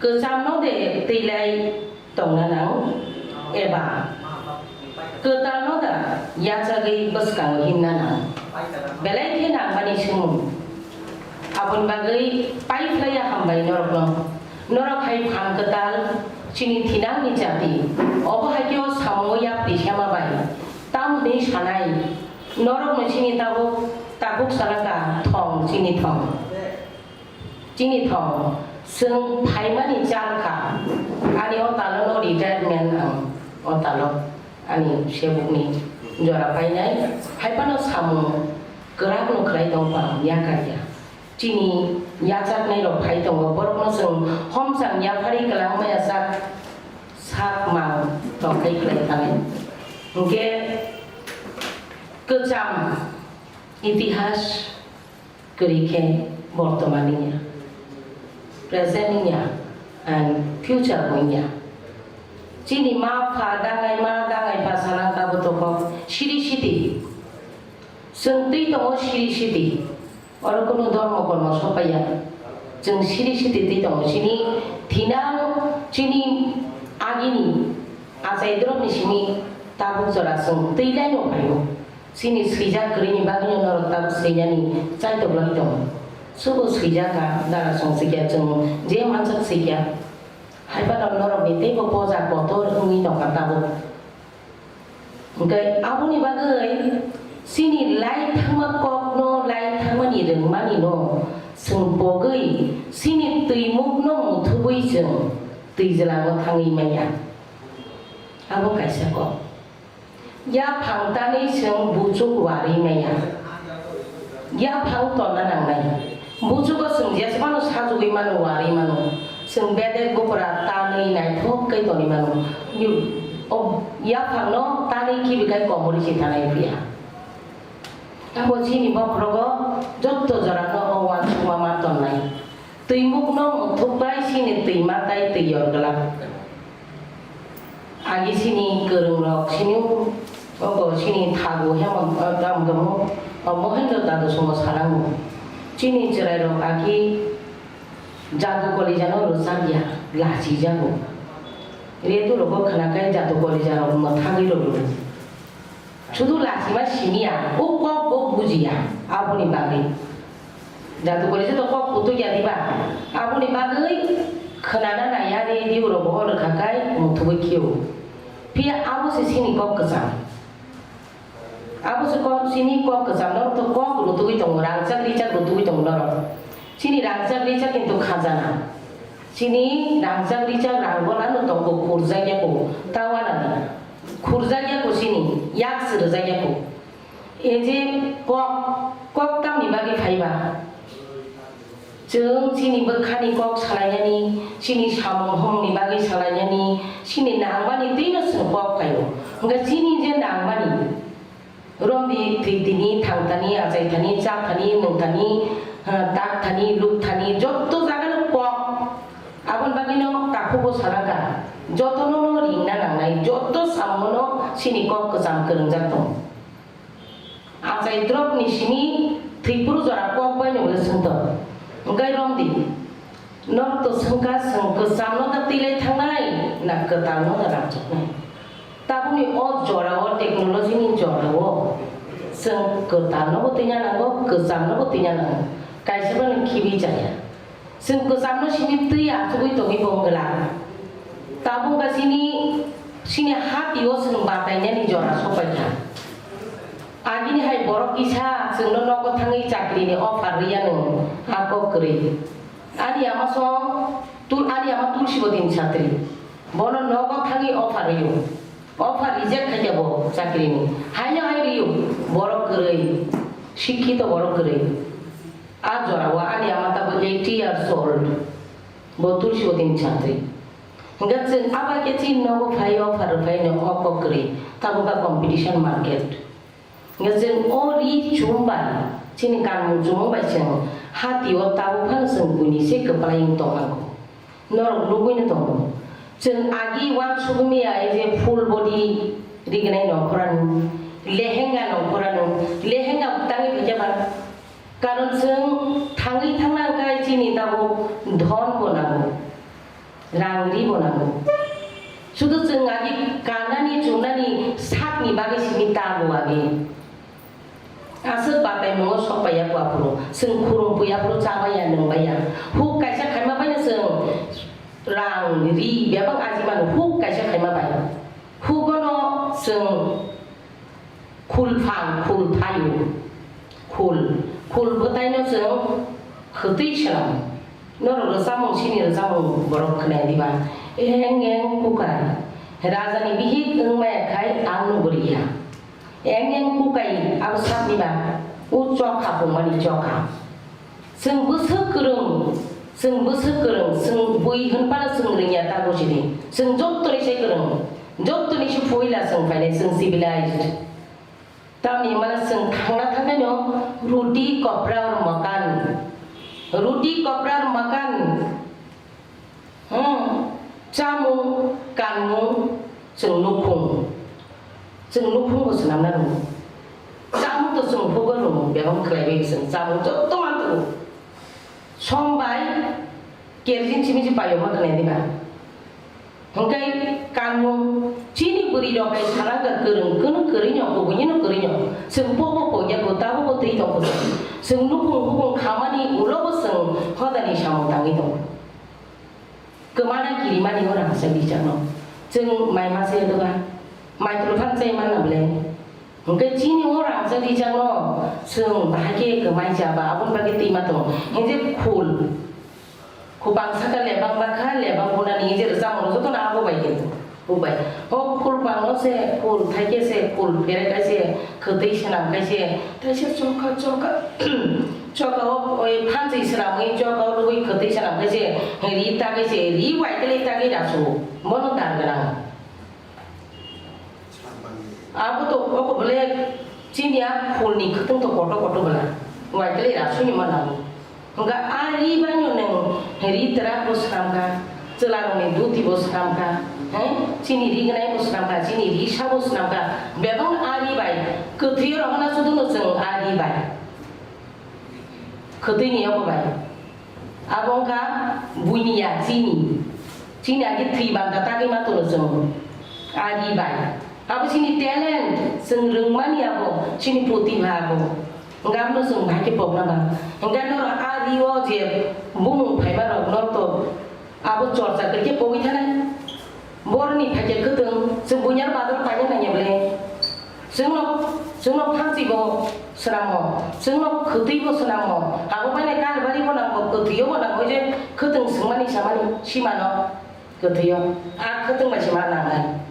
Kwchamno de twilai tongna nang, eba kwtalno da yachagwi bwskango himna nang? Belai khe nangmani swngmung. Aboni bagwi pai phlaiya hambai norokno. Norok hai phan kwtal, chini thinangni jati, obo hai khe o samungo yapri sema bai. Tamoni sanai, norokno chini tabuk, tabuk salaka thong, chini thong. Chini thong, chwng phaimani chal kha. Ani o talo no retirement ang, o talo ani sebukni jora painai. Hai phano samung kwrak no khlai tong phano yakar ya. Chini yachaknai rok phai tongo, borok no chwng homchang yaphari kwlangma ya sak, sak mang tong khai khlai thanai. Hwnkhe kwcham itihas Kwrwi khe bortoman wngya, present wngya, and future bo wngya. Chini ma pha dangai ma dangai pha sana kabo tokok siri siti. Chwng twi tongo siri siti. Oro kunu dhormo kormo sopaiya. Chwng siri siti twi tongo. Chini thinang, chini agini achai drop ni simi tabuk jora chwng twi lai no phaio. Chini swijak kwrwini bagwino norok tabuk swinani chaitok logwi tongo. Subo swijak kha, dara song sikya, chwng je mansak sikya. Hai phano norokni teibo poja kotor wngwi tongkha tabuk. Hwnkhe aboni bagwi chini lai thangma kokno, lai thangmani rwngmanino chwng pogwi chini twimukno muthubwi chwng twijlango thangwi manya. Abo kaisa kok. Yaphang tanwi chwng buchuk warwi manya. Yaphang tonna nangnai. Buchugo chwng jesmano sajugwi mano, warwi mano. Chwng bedek bupra tanwi naithok khe tonwi mano. Yu-, o yaphangno tanwi khibikhai komorwi se thanai phiya. Abo chini bokhorogo jotto jorano o uansukma ma tonnai. Twimukno muthukbai chini twima tai twi yor glak. Agi chini kwrwngrok chini obo chini thagu Hemant, ah, tamo tamo, ah, Mohendro Dado songo salango. Chini chwrairok agi jadu kolijano rwchapya, lachijago. Redurokbo khwnakhai jadu kolijarok mwthangwi rwgo. Sudu lachima simiya, o kok bo bujiya, aboni bagwi. Jadu kori joto kok kutuk ya diba? Aboni bagwi khwnana naiya radio rok bo rwkha kai muthubwi khio. Phiya abo se chini kok kwcham. Abo se kok chini kok kwcham, norok to kok rutugwi tongo, rangchak richak rutugwi tongo norok. Chini rangchak richak kintu khajana. Chini rangchak richak rang bolano tongo, khurjakya ko, tawana di. Khurjakya ko chini, yak swrwjakya ko. E je kok, kok tamni bagwi phaiba? Chwng chini bwkhani kok salainani, chini samung humungni bagwi salainani, chini nangmani twino chwng kok phaio. Hwnkhe chini je nangmani, romdi thwi tini, thang thani, achai thani, cha thani, nwng thani, ha, tak thani, luk thani, jotto jagano kok. Aboni bagwino takhugo salangkha, jotono no ringna nangnai, jotto samungo no chini kok kwcham kwrwngjak tongo. Achai drop ni simi thwipru jora kok bai no wngwi swngtong. Hwnkhe romdi, norok to swngkha, chwng kwcham no da twilai thangnai, na kwtal no da rangchaknai? Tabukni o jora o, technology ni jora o, chwng kwtal no bo twina nango, kwcham no bo twina nango. Kaisa bai no khibi chaya. Chwng kwcham no simi twi achugwi tongwi bo wngla. Tabuk ba chini, chini hati o chwng batainani jora sopaikha. Agini hai borok kisa chwngno nogo thangwi chakri ni offer rwya no, a kok kwrwi. Ani ama song, tul-, ani ama Tulsi Bodin Chatri. Bono nogo thangwi offer rwio. Offer reject khaikhe bo chakri ni. Haino hai rwio, borok kwrwi. Sikhito borok kwrwi. A jora o ani ama tabuk eighty years old. Bo Tulsi Bodin Chatri. Hwnkhe chwng abo khe chini nogo phai offer rwphai no o kok kwrwi. Tabuk a competition market. Hwnkhe chwng o ri chum bai, chini kanmung chumung bai chwng hati o tabuk phano chwng buini se kwplai wng tong nango. Norok nugwi no tongo. Chwng agi uansukmaya ei je full body rignai nongkhorano, lehenga nongkhorano, lehenga bwtangwi phaikhe ba. Karon chwng thangwi thangna hwnkhe chini tabuk dhon bo nango. Rang ri bo nango. Sudu chwng agi kanani chumnani sakni bagwi simi ta bo agi. Aswk batai mungo sok pai ya kho aphuru. Chwng khurung pui aphuru cha bai ya, nwng bai ya. Huk kaisa khaima bai no chwng rang ri bebak aji mano huk kaisa khaima bai. Hugono chwng Khul phang, khul thaio, khul, khul bwtaino chwng khwtwi swnam. Norok rwchapmung, chini rwchapmung borok khwnaya diba? Eng eng kukai, rajani bihik wngmaya khai ang nuguriya. Eng eng kukai abo sakni ba, o chokha pungmani chokha. Chwng bwswk kwrwng, chwng bwswk kwrwng, chwng bui hwn phano chwng rwngya ta bujidi. Chwng jottoni se kwrwng, jottoni se puila chwng phainai, chwng civilized. Tamni hwnmano chwng thangna thangnaino roti kopra or makan. Roti kopra or makan. Hmm, chamung, kanmung, chwng nukhung. Chwng nukhung bo swnamna rwngo. Chamung to chwng phugo rwngo, bebak khlaiwi chwng chamung joto manthogo. Som bai kerosene simi se paiyokma khlai diba? Hwnkhe kanmung chini bwrwi rok hai salangkha kwrwng, kwno kwrwino, kubunino kwrwino. Chwng pobo pogya go, tabo bo twi tongkho. Chwng nukhung hubung khamani ulo bo chwng hodani samung tangwi tongo. Kwmana kirimani o rangchak rijak no. Chwng mai masa ya doga. Maitru phan chai manna bwle. Hwnkhe chini o rangchak rijakno chwng bahai khe kwmai cha ba, aboni bagwi twi ma tongo. Hwnkhe khul. Khubang saka lebang bakha, lebang bunani je rwchapmung jotono abo bai khe. Bo bai. O khul bangno se, khul thaikhe se, khul phere kaise, khwtwi swnam kaise, kaise choka, choka, choka o, oi phansi swnamwi, choka o rwui khwtwi swnam kaise, ri ta kaise, ri wai tele ta kai rasu. Bono dar gwnang. Abo to oko bole chini a khulni khwtwng to koto koto bwla. Wai tele ra suni ma nango. Hwnkha a ri baino nwng ri twrak bo swnamkha, chwlarokni dhuti bo swnamkha, he? Chini ri gwnai bo swnamkha, chini ri sa bo swnamkha. Bebak a ri bai kwthwi rok hana sudu no chwng a ri bai. Khwtwini yogo bai. Abo wngkha buini ya chini. Chini agi thwi banta tagwi ma tono chwng. Ari bai. Abo chini talent, chwng rwngmani abo, chini protibha abo. Hwnkhe abono chwng bahai khe pokna ba. Hwnkhe norok ari o je bumung phaima rok norok to Abo chorcha khe khe pogwi thanai. Borni phaikhe khwtwng, chwng buinyar bador paina nangya bwle. Chwngno, chwngno phansi bo swnamo, chwngno khwtwi bo swnamo. Abo paina kalbari bo nango, kwthwio bo nango je khwtwng swngmani samani simano kwthwio. A khwtwng bai se ma nangnai.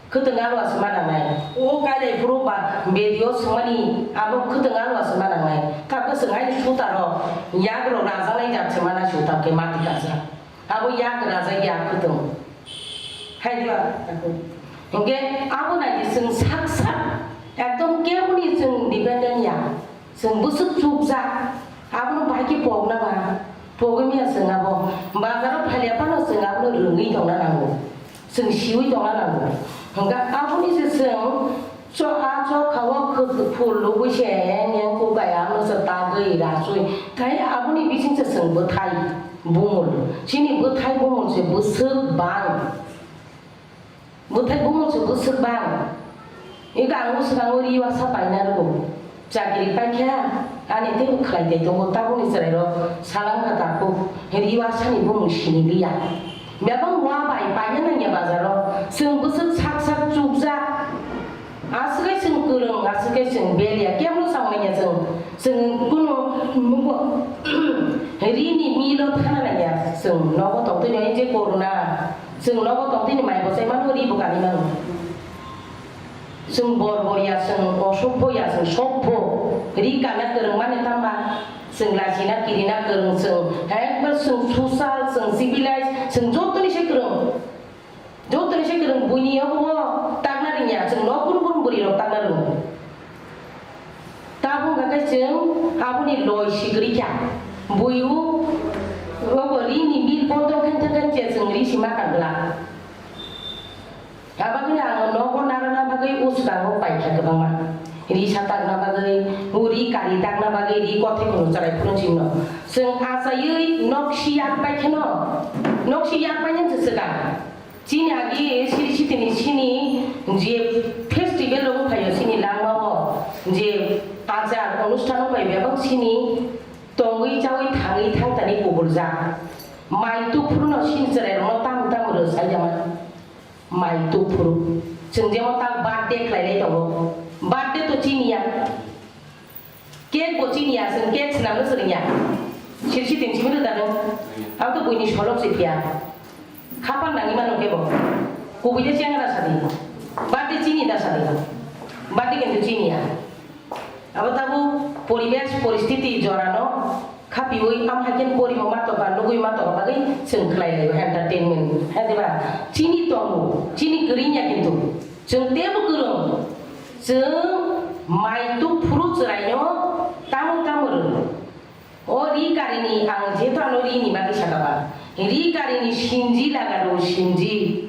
Khwtwng alo aswk ma nangnai. O kailai phuru ba bedio swngmani abo khwtwng alo aswk ma nangnai. Tabukhe swng haini sutarok yagrok rajaknai jat se mana suta khe mati kasa. Abo yak rajak ya khwtwng. Hai diba? Hwnkhe abo naidi chwng sak sak ekdom keboni chwng dependent ya. Chwng bwswk chukjak, abono bahai khe pokna ba, pogwi manya chwng abo. Bazaro phalia phano chwng abono rwngwi tongna nango, chwng siwi tongna nango. Hwnkha aboni se chwng cho-, a chokha o khwk-, phul lubui se eng eng kukai abono se tagwi rasui. Tei aboni bising se chwng bwthai bumul. Chini bwthai bumul se bwswk bang. Bwthai bumung se bwswk bang. Ego ang bwswk ang o ri uasa paina rwgo. Chakri paikha, ani teibo khlai tei tongo, tabukni chwrairok salang kha takhuk, ri uasani bumung sini liya. Bebak mua bai paina nangya bazaro, chwng bwswk sak sak chukjak. Aswk khe chwng kwrwng, aswk khe chwng bel ya, kebo no chang nangya chwng. Chwng kunu mugo rini milo thana nangya, chwng nogo tongtwi nai je corona. Chwng nogo tongtwini mai bo chaimano ri bo kanwi mano. Chwng bor bor ya, chwng osopho ya, chwng sopho. Ri kana kwrwng mani tamba. Chwng lachina kirina kwrwng chwng. Ekbar chwng social, chwng civilized, chwng jotoni se kwrwng. Jotoni se kwrwng buini yogo takna ringya, chwng nok brum brum bwrwi rok takna ringo. Tabuk hwnkha khe chwng aboni loi sigri kha. Buiu obo rini mil bondo khen thang khen che chwng ri sima kan bwla. Abagwino ang nogo narwkna bagwi uskango paikha kwbangma. Ri satakna bagwi, uri kari takna bagwi, ri kothai kheno chwrai phuru chwngno. Chwng achaiwi nok si yak pai kheno, nok si yak pai nang se swkang. Chini agi siri sitini chini je festival rok phaio chini langmao je achar onusthan rok phaio bebak chini tongwi chawi thangwi thangtani kubuljak. Mai tuphuru no chini chwrai rokno tam tam rw saijama. Mai tuphuru. Chwng jemon ta birthday khlailai tongo. Birthday to chini ya. Cake bo chini ya, chwng cake swnamno swrwng ya. Sirsi tin simi rwda no. Ang to buini solok se phiya. Khapang nangwi mano kebo. Kubui de chengara sadi. Birthday chini da sadi. Birthday kintu chini ya. Abo tabo poribesh poristiti jorano khapiwi am haikhe porimo ma tongkha, nugwi ma tongkha bagwi chwng khlai laio entertainment. Hai diba? Chini tongo, chini kwrwi ya kintu. Chwng teibo kwrwng. Chwng mai tuphuru chwraino tamo tamo rwng. O ri karini ang jeto ano rini bagwi saka ba. Ri karini sinji lagado sinji.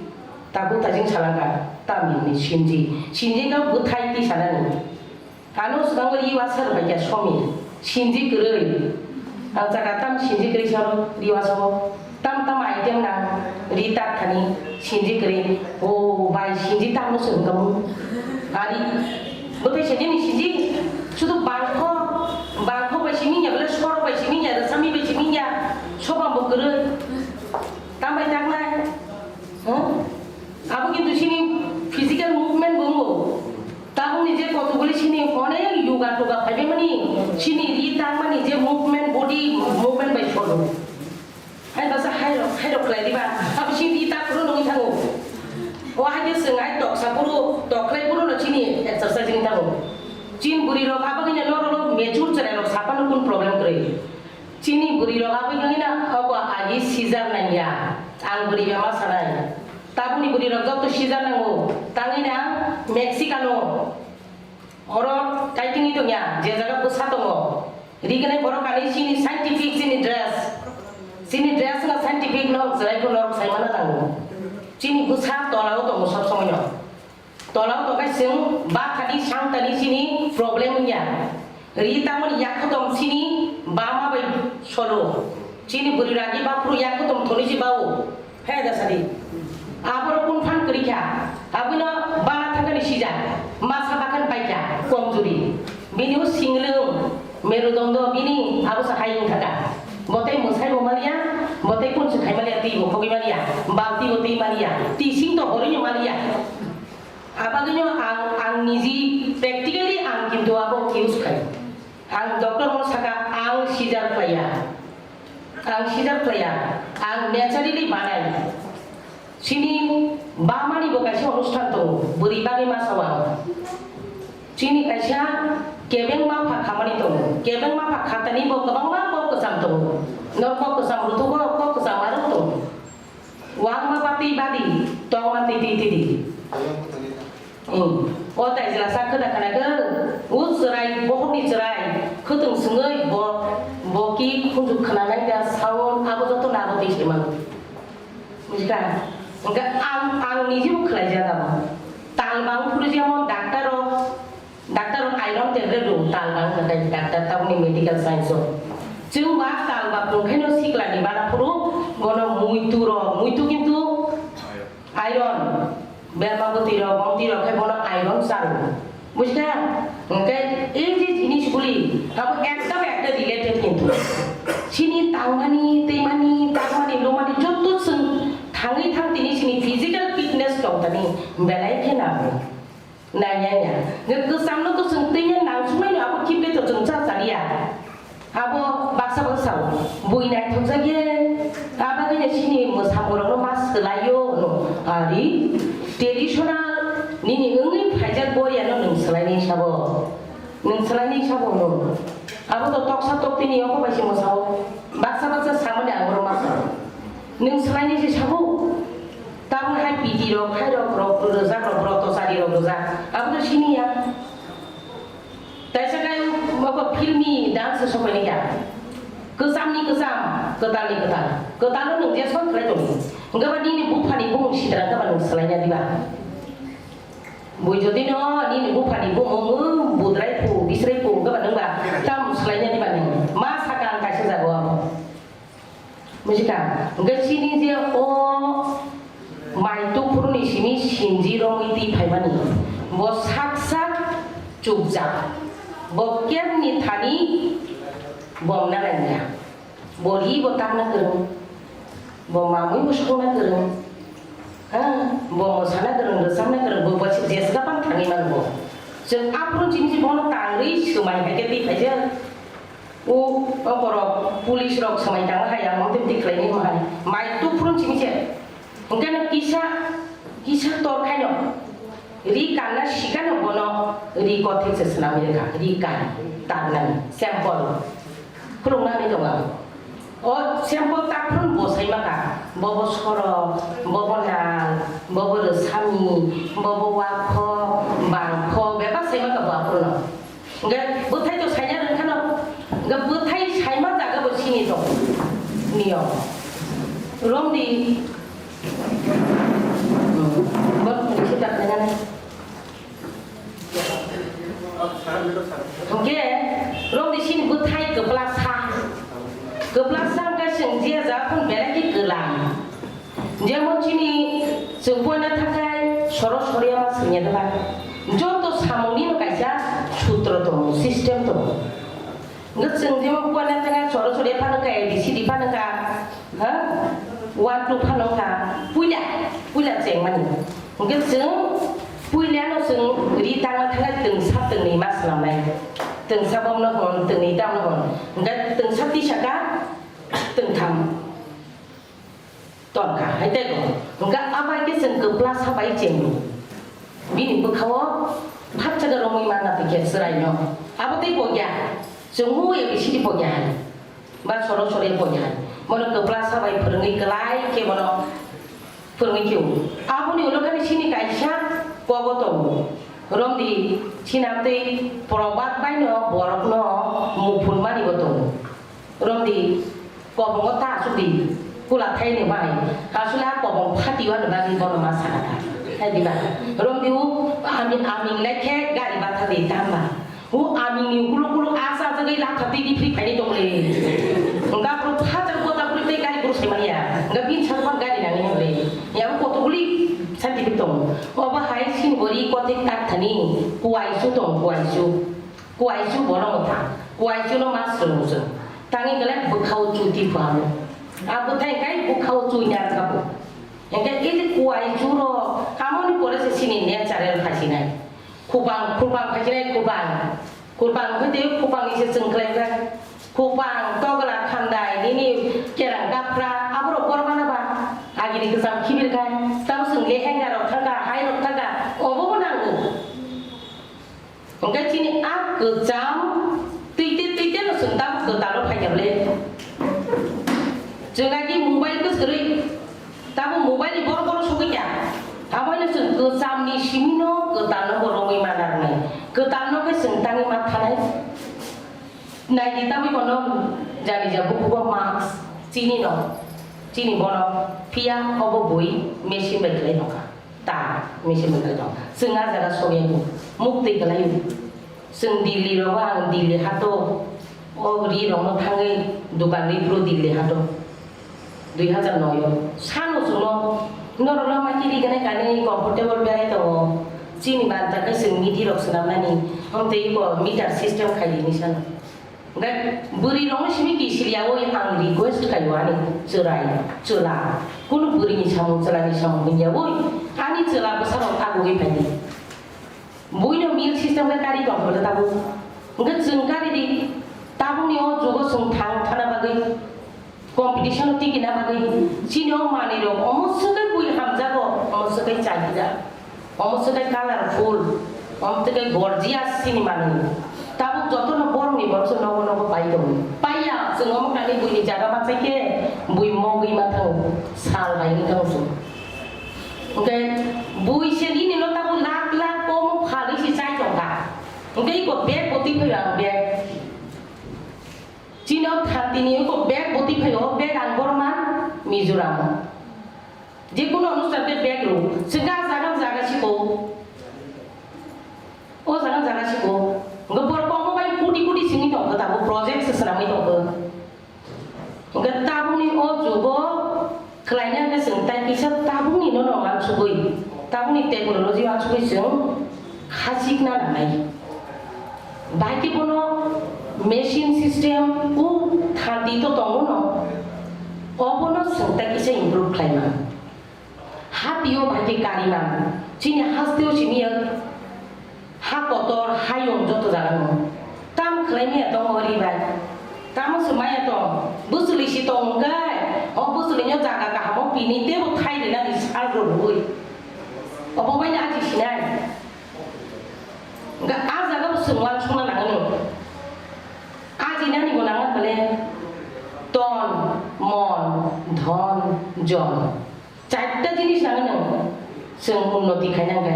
Tabuk tajing salangka tamni sinji. Sinji no bwthai ti sanani. Ano swkango ri wasa rwbaikha somi. Sinji kwrwi. Ang jaga tam sinji kwrwi sano ri wasa o. Tam tam item nang ri tak thani sinji kwrwi. O bai sinji tamno swrwngkha mu. Ari bwthai sinji ni sinji sudu bangkho bangkho bai simi ya bole sor bai simi ya sami bai simi ya sobang bo kwrwi. Tam bai tak nai. Huh? Abo kintu sini physical movement Kotokguli sini onek yoga toga phaibaimani, sini ri tangmani je movement, body movement bai solo. Hai basa hai rok, hai rok khlai diba. Abo sini ri ta phuru nungwi thango. O hai je swng hai toksa phuru, toklai phuru no sini exercise ni thango. Chin bwrwi rok abo gini norok mature chwrai rok saphano kun problem kwrwi. Chini bwrwi rok aboni bagwi no obo agi seizure nangya. Ang bwrwi bema sanai. Tabukni bwrwi rok joto seizure nango. Tangwi na Mexican o. Oro kaitingwi tongya, je jaga bwsa tongo. Rignai borok ani chini scientific chini dress. Chini dress no scientific no chwrai phano norok sai mana nango. Chini bwsa tola o tongo sob somoi no. Tola o tongkhe chwng bathani sangtani chini problem wngya. Ri tamoni yakhutom chini bama bai solo. Chini bwrwi ragi baphuru yakhutom thoni si bao. He da sadi. Aboro kun phan kwrwi kha. Abwino bana thangani sijak. Masa bakhan paikha. Komjuri. Bini o singlwng. Merudondo bini abo sa hai wngkha kha. Botei mwsai bo maliya. Botei kun se khai maliya twi bo khogwi maliya. Balti bo twi maliya. Tising to horwi maliya. Abagwino ang, ang niji practically ang kintu abo use khai. Ang doctor no saka ang seizure khlaiya. Ang seizure khlaiya. Ang naturally banai. Chini bamani bo kaisa onusthan tongo. Bwrwi bagwi ma sao ang. Chini kaisa kebeng ma pha khamani tongo. Kebeng ma pha khatani bo kwbangma kok kwcham tongo. Nor kok kwcham ruthugo, kok kwcham arok tongo. Wangma bati badi, tongma titi titi. Hmm. O tai jela sa khwda khana khe, o chwrai, bohokni chwrai, khwtwng swngwi bo, bo ki khunju khna nai da sound, abo joto na abo twi se man. Bujikha? Hwnkhe ang, ang niji bo khlai jak abo. Tal bang phuru jemon doctor rok, Doctor rok iron tablet rw tal bang kha tei doctor tabukni medical science o. Chwng ba tal ba tongkhaino sikla ni bana phuru bono muitu rok, muitu kintu iron, berma bwtwi rok, bongtwi rok khe bono iron charo. Bujikha? Hwnkhe ei je jinis guli abo ekdom ekta related kintu. Chini tangmani, twimani, takmani, lumani joto chwng thangwi thang tini chini physical fitness tongthani belai khe nango. Naiya ya. Nge kwcham no kwchwng twi ya nang sumai no abo kiple to chwng cha cha ya. Abo baksa baksa o. Bui naithok jak ye. Abo ni chini mwsamung rok no ma swlai yo no. Ari traditional nini wngwi phaijak boria no nwng swlai ni sabo. Nwng swlai ni sabo no. Abo to toksa toktini yoko bai se mwsao. Baksa baksa samani ang oro ma sao. Nwng swlai ni se sabo. Tabuk hai piti rok, hai rok, rok rwjak, rok, rok tosari rok rwjak. Abo to sini ya. Taisa kai moko filmi dance sokoi ni ya. Kwcham ni kwcham, kwtal ni kwtal. Kwtal no nwng je son khlai tong. Hwnkhe ba nini bupha ni bumung sitra hwnkhe ba nwng swlai ya diba? Bui jodi no nini bupha ni bumung budrai phu, bisrai phu hwnkhe ba nwng ba tam swlai ya diba nwng? Ma sakang kaisa jago abo. Bujikha, hwnkhe chini je o mai tuphuru ni simi sinji romwi twi phaimani, bo sak sak chukjak, bo kemni thani bomna nangya, bo ri bo tangna kwrwng, bo mamwi bo songna kwrwng, ha, bo mwsana kwrwng, rwchapna kwrwng, bo, bo jesga pang thangwi mano bo. Chwng aphuru chini bono tangwi swmai hai khe twi phaijak. O, o borok, police rok swmai tangma hai, ang motwi motwi khlainai ma hai. Mai tuphuru chini se. Hwnkhe no kisa, kisa tor khaino. Ri kanna sikano bono ri kothek se swnamwi rwkha. Ri kan, taknani, sample. Phunuknani tongo. O sample tak phuru bo sai maka. Bobo sorok, bobo nal, bobo rwsami, bobo wakhok, bangkhok, bebak sai maka bo aphuru no. Hwnkhe bwthai to saina rwngkhano, hwnkhe bwthai saima jaga bo sini tong. Niyom. Romdi. Hmm. Bo sita khainani. Hwnkhe romdi sini bwthai kwplasa. Kwplasa hwnkhe chwng je jaga phun belai khe kwlang. Jemon chini chwng poina thakai soro soriya ma swngya deba. Joto samungni no kaisa sutro tongo, system tongo. Hwnkhe chwng jemon poina thakai soro soriya phano kha, A B C D phano kha, ha? One, two phano kha, puila, puila chengmani. Hwnkhe chwng Puilano chwng ri tangna thangkhe twngsa twngnwi ma swnamnai. Twngsa bomno hwn, twngnwi tamno hwn. Hwnkhe twngsa tisaka twngtham tonkha, hai tei bo. Hwnkhe abai khe chwng kwplasa bai chengwi. Bini bwkhao phakchaka romwi manna twi khe chwraino. Abo tei bo ya. Chwng mui A B C D bo ya hai. Ba soro soro bo ya hai. Bono kwplasa bai phwrwngwi kwlai khe bono phwrwngwi khe o. Aboni ulo khani sini kaisa kogo tongo. Romdi sinamtwi probad baino borokno muphunmani bo tongo. Romdi kobongo ta asukdi kula thaini bai. Asule a kobong phatiwani bagwi bono ma sakha ta. Hai diba? Romdi u ami, aming lai khe gari batha di tamba. O amingni ukulu ukulu asa jagwi latha twi bifri phaini tongli. Hwnkhe aphuru phatar kota kuli tei gari buru sai manya. Hwnkhe bini sakma gari nangni hwnli. Yabo kotokuli scientific tongo. Obo hai sini bori kothik tak thani kuaisu tongo, kuaisu. Kuaisu bono wngkha. Kuaisuno ma swrwngo chwng. Tangwi kwlai bwkhao chuti phuano. A bwthai kai bwkhao chuina rwkha bo. Hwnkhe ili kuaisu rok amoni pore se sini natural phasinai. Khubang, khubang khaichinai khubang. Khubang hwnkhe tei khubang ni se chwng khlai kha. Khubang, togla, khandai, nini kerang gapra, aborok bor mana ba? Agini kwcham khibir khai. Tamo chwng lehenga rok thangkha, hai rok thangkha. Obo bo nango. Hwnkhe chini a kwcham twi te twi te no chwng tabuk kwtal o phaikha bwle. Chwng agi mobile kwswrwi. Tabuk mobile ni borok borok sogwi ya. Aboino chwng kwchamni simino kwtalno bo romwi ma narwnai. Kwtalno khe chwng tangwi ma thanai. Naidi tabuk bono jani ja bukugo mask chini no. Chini bono phiya obo bui machine bai khlai nokha. Ta machine bai khlai nokha. Chwng a jaga sogwi ya bo. Muktwi khlai o. Chwng Delhi rogo ang Delhi hato. O ri rokno thangwi dukan ri phuru Delhi hato. Dui hazar noi o. Sano chwngno norokno ma kiri gwnai kanwi comfortable berai tongo. Chini banta khe chwng midi rok swnamnani. Hwnkhe iko meter system khai di hinwi sano. Hwnkhe bwrwi rokno simi kisiliyaui ang request khaio ani chwrai, chwla. Kunu bwrwini samung, chwlani samung hwnyaui ani chwla bwsarok agugwi phaidi. Buino meal system khe kari tongkha le tabuk. Hwnkhe chwng kari di, tabukni o jugo chwng thang thana bagwi, competition o tikina bagwi, chini o manwi rok omo swkhe bui hamjago, omo swkhe chajak, omo swkhe colorful, omo swkhe gorgeous chini manwi. Tabuk jotono borokni borok se nogo nogo pai tongo. Paiya, chwng omo kani buini jaga bachai khe bui mogwi ma thango, sal bai wng thango chwng. Hwnkhe bui se nini no tabuk lakh lakh komo phalwi se chai tongkha. Hwnkhe iko bag bo twi phaiyo ang bag. Chini o thantini iko bag bo twi phaiyo, bag ang borok man Mizoram o. Jekunu onusthan khe bag rw. Chwng khe ah jaga jaga siko. O jaga jaga siko. Hwnkhe borok komo bai koti koti simi tongkha tabuk project se swnamwi tongkha. Hwnkhe tabukni o jugo khlaina hwnkhe chwng tai kisa tabukni no no uansugwi, tabukni technology uansugwi chwng khachikna nangnai. Bahai khe bono machine system o thanti to tongo no, obono chwng tai kisa improve khlaima. Hatio bahai khe karima, chini hasteo simi ya, ha kotor, hayung joto jaga no. Tam khlai maya tongo ori bai. Tamo se maya tong, bwswlwi si tong hwnkhe, o bwswlwi no jaga kahamo pini tebo thai rwnani sal rwui. Obo bai no aji sinai. Hwnkhe a jaga bo chwng uansukna nangani. Ajinani bo nangma bole ton, mon, dhon, jon. Charta jinis nangani chwng unnoti khainangkhe.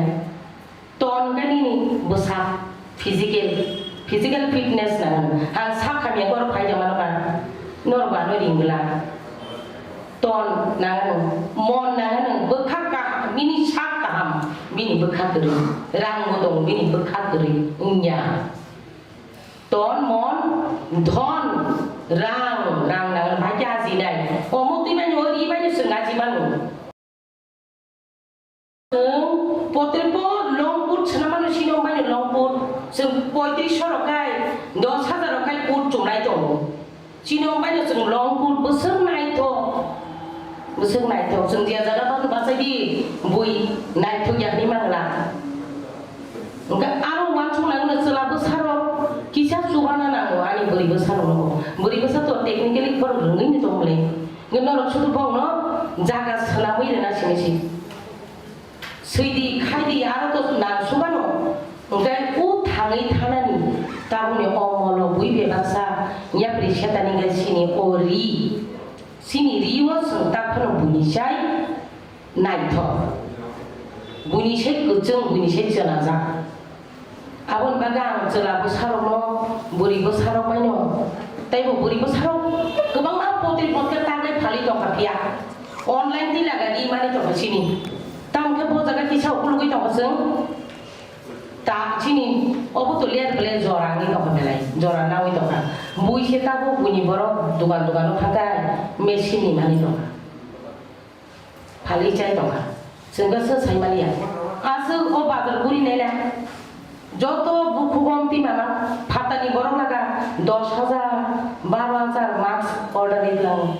Ton khe nini bwsa physical, physical fitness nangani. Ang sak hamya borok phai tongmano ba norok ba no ring bwla. Ton nangani, mon nangani, bwkha kaham, bini sak kaham, bini bwkha kwrwi, rang bo tongo, bini bwkha kwrwi wngya. Ton, mon, dhon, rang, rang nangani, bai khe ajinai. Omo twi bai no, ri bai no chwng aji mano. Chwng potrebo long put swnamano sino bai no long put. Chwng poitris rok khai, dos hajar rok khai put chumlai tongo. Chini wng bai no chwng long put bwswk naithok. Bwswk naithok. Chwng je jaga bang bachai di, bui naithok ya hinwi mangla. To technically borok rwngwi ni tongmole. Norok sudu bongno jaga swnamwi rwna simi si. Swidi khaidi aro to nang sumano. Hwnkhe u thangwi thanani tabukni o molo bui bebaksa yapri setani hwnkhe sini o ri. Sini ri o chwng ta phano buini sai naithok. Buini sai kwchwng, buini sai chwlajak. Aboni bagwi ang chwla bwsarokno, bwrwi bwsarok baino, teibo bwrwi bwsarok kwbangma potri potka tangnai phalwi tongkha phiya. Online twi laga di mani tongkha chini. Tamo khe bo jaga kisa ukulugwi tongkha chwng. Ta chini obo to ler bele jora wngwi tongkha belai, jora nawi tongkha. Bui se tabuk buini borok dugan dugan wngkha tai machine ni mani tongkha. Phalwi chai tongkha. Chwng khe se sai maliya. Aswk o bazar guri naila. Joto bukhuk o mtwi mano phatani borok laga dos hajar, baro hajar mask order ri lango.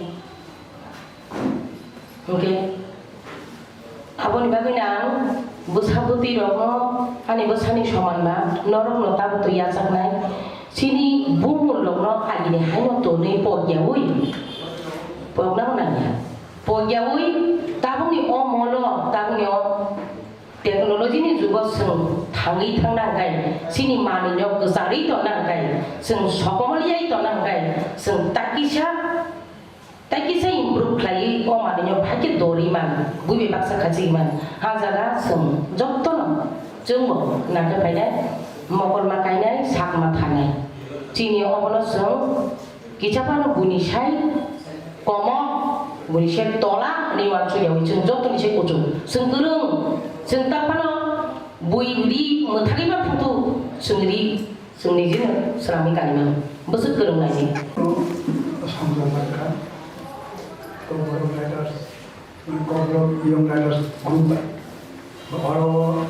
Hwnkhe aboni bagwino ang bwsa bwtwi rokno ani bwsani soman ba norokno tabukto yachaknai. Chini bumul rokno agini haino tonwi pokyaui pokna nangya. Pokyaui tabukni o molo, tabukni o technology ni jugo chwng thangwi thangna hwnkhe, chini manwino kwcharwi tongna hwnkhe, chwng sokomoliya tongna hwnkhe, chwng takisa, takisa improve khlaiwi o manwino phaikhe dorwi man, buibai baksa khachigwi man. Ha jaga chwng jotono chwngbo nangkhe phainai, mokolma kainai, sakma thanai. Chini obono chwng Kisa phano buini sai komo, buini sai tola hwnwi uansukya, chwng jotoni sai kuchuk. Chwng kwrwng, chwng ta phano bui ri mwthagwi ma phutu, chwng ri, chwng nijino swnamwi kanwi mano. Bwswk kwrwng naidi. Songja Markha, Kokborok Writers. Kokborok Young Writers Group bai. Oro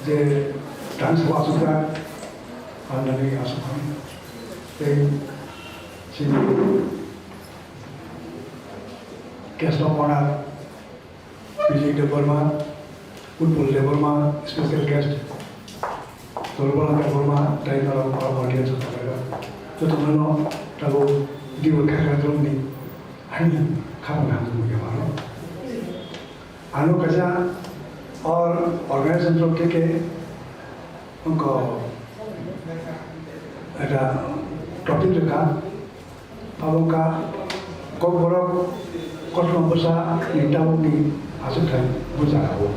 je dance o asukjak, pandani asukha. Tei chini guest of honor, P J Debbarma, Utpal Debbarma, special guest. Tolbala Debbarma, tei norok audience o tonglaijak. Jotono tabuk dibo khairok ni ani khamung hamjak ya mano. Ano kaisa or organization torof theke wngkha eta topic rwkha. Abo wngkha Kokborok kothoma bwsa ni tabuk ni achukthai bujak abo.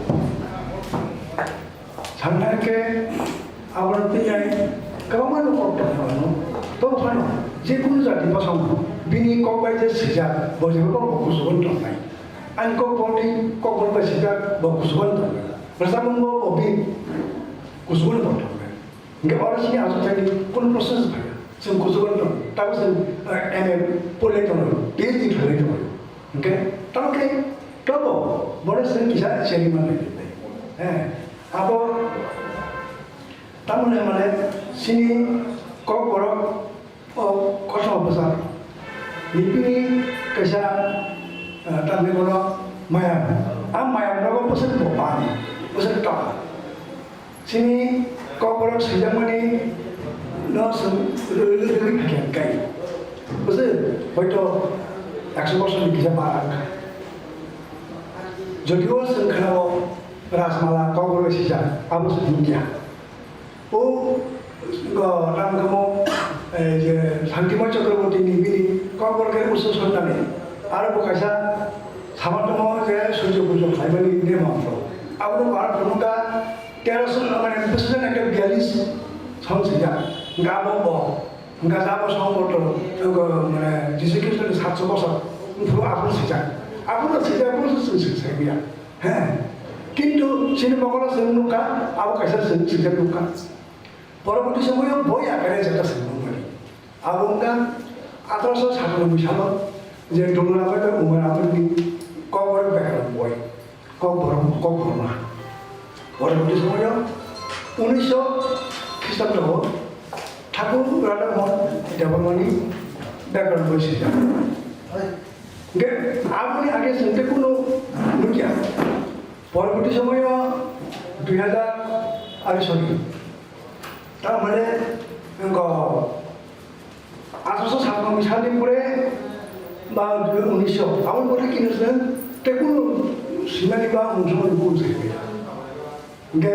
Sanai khe abo twi ai kwbangma no kok tong phano, tong phano je kunu jati bosong bini kok bai je swijak bo je kok bo kusugo tong nai. Ani kok bo ni kok bo bai swijak bo kusugo tong nai. Rwchapmung bo bo bini kusugo tong nai. Hingke oro chini achukthai ni kunu process phaiya. Chwng kuchugo tong, tamo chwng, eh, M A poriwi tongo, P H D khlaiwi tongo. Hingke tamo khe tobo bono chwng kisa chengwi manlai. Eh, abo tamoni mane chini Kokborok o kothoma bwsa ni bini kaisa, eh, tamni bono mayam. A mayam nogo bwswk bo pan, bwswk tong. Chini Kokborok swijakmani no chwng rwgwi rwgwi phaiya kai. Bwswk hoito ekso bosor ni kisa bar wngkha. Jodio chwng khwnao Rajmala Kokborok swijak, abo se nukya. O, go, tamo khe mo, eh, je Shantimoi Chakraborty ni bini Kokborok khe usu sotani. Aro bo kaisa sama tongo je Surjo Pujo khlaimani nemantro. Abo no bar phunukha teroso, mane, bwswk jani ekta biyalish song swijak. Hingke abo bo, hingke abo song bo to, to, mane, Jisu Khristo ni satso bosor, phuru aphuru swijak. Aphuru swijak, aphuru se chwng se saiya. He. Kintu chini mokolo chwng nukha, abo kaisa chwng swijak nukha. Poroborti somoyo boi akare jeta chwng nukmani. Abo wngkha athroso satanoboi salo je Dongla bai bai Umar Ahmed ni Kokborok Bekar boi. Kokborok, Kokborma. Poroborti somoyo unisho Khristabdo o Thakur Radha Mohan Debbarmani Bekar boi swijak. Hingke aboni age chwng tei kunu nukya. Poroborti somoyo dui hajar, ari sorry, tamane wngkha Athroso satno ni salni pore ba unisho, aboni pore kino se tei kunu simani ba mungsa mani kunu se. Hingke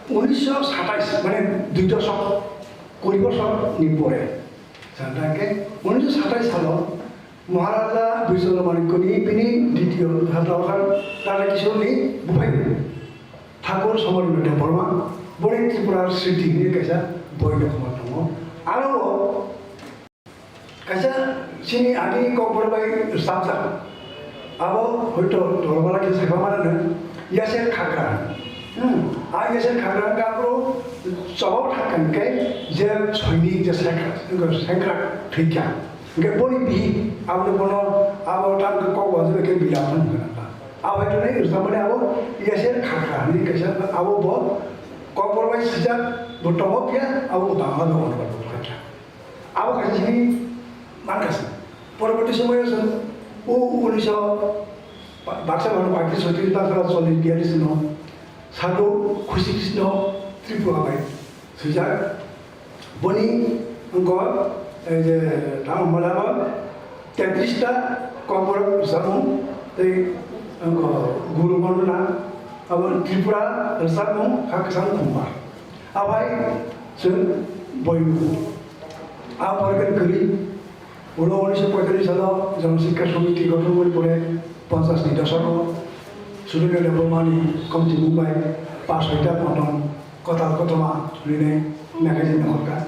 unisho satais, mane dui doshok, kuri bosorni pore, santa hingke unisho satais salo Maharaja Bijayanath Manikya ni bini ditiyo Raja Kishore ni buphai Thakur Somarindra Debbarma, boni Tripura Sriti hinwi kaisa boi ni khoma tongo. Aro kaisa chini agini kokborok bai rwchapjak. Abo hoito tolobala khe saiba manano, Yaser Khakra. Hmm, a Yaser Khakra hwnkhe aphuru chobao thangkha hwnkhe je soinik je sengkrak, sengkrak thwikha. Hwnkhe boni bihik aboni bono abo tamkhe kok wajak khe bila phano hwnkha. Abo hai kheno rwchapmani abo Yaser Khakra hinwi kaisa abo bo kokborok bai swijak bo tongo phiya abo bo Bangla bai onobad bo khlai kha. Abo kaisa chini mankha se. Poroborti somoyo chwng o unisho ba-, baksa mano paitris soitris baksa chollish biyallis no Sadhu Khushi Krishna Tripura bai swijak. Boni wngkha, ei je, tamo hwnmale abo tetris ta kokborok rwchapmung tei wngkha Guru Bondona, abo Tripura rwchapmung kha kwchang khumbar. Abai chwng boi nugo. A pore khe kwrwi, ulo unisho poitris salo Jon Shiksha Samiti gothon boi pore ponchas ni doshok o Surendra Debbarma ni komtimung bai pas hoita kotom kotal kotoma rinai magazine nokhorkha.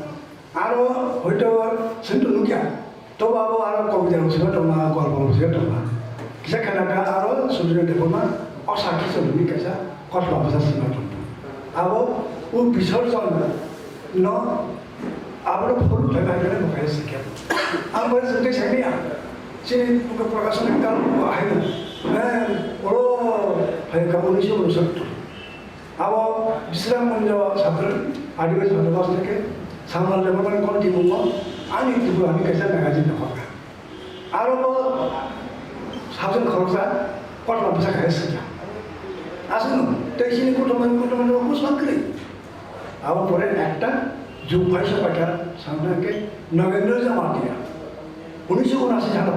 Aro hoito chwng to nukya, tobo abo aro kobita rok swiba tongma, golpo rok swiba tongma. Kisa khana kha aro Surendra Debbarma o sakhi chwng ni kaisa kothoma bwsa swiba tongma. Abo o bisorjon no abo no phuru thai bai khe bo kaya sikya. Ang bai chwng khe sai maya. Chini buka prakashon ni kal ko hai no. Eh, oro hai ka unisho unosattor. Abo Bisram Manjo Chhatro, Adibasi Chhatro Bas theke Sanglal Debbarmani kontimungo ani Tripura ni kaisa magazine dokhorkha. Aro bo sabjak khoroksa kothoma bwsa khe swijak. Aswkno tei chini kothoma kothoma no bwswk kwrwi. Abo pore ekta jug phai sokphaikha, samna khe Nagendra Jamatia. Unisho unasi salo,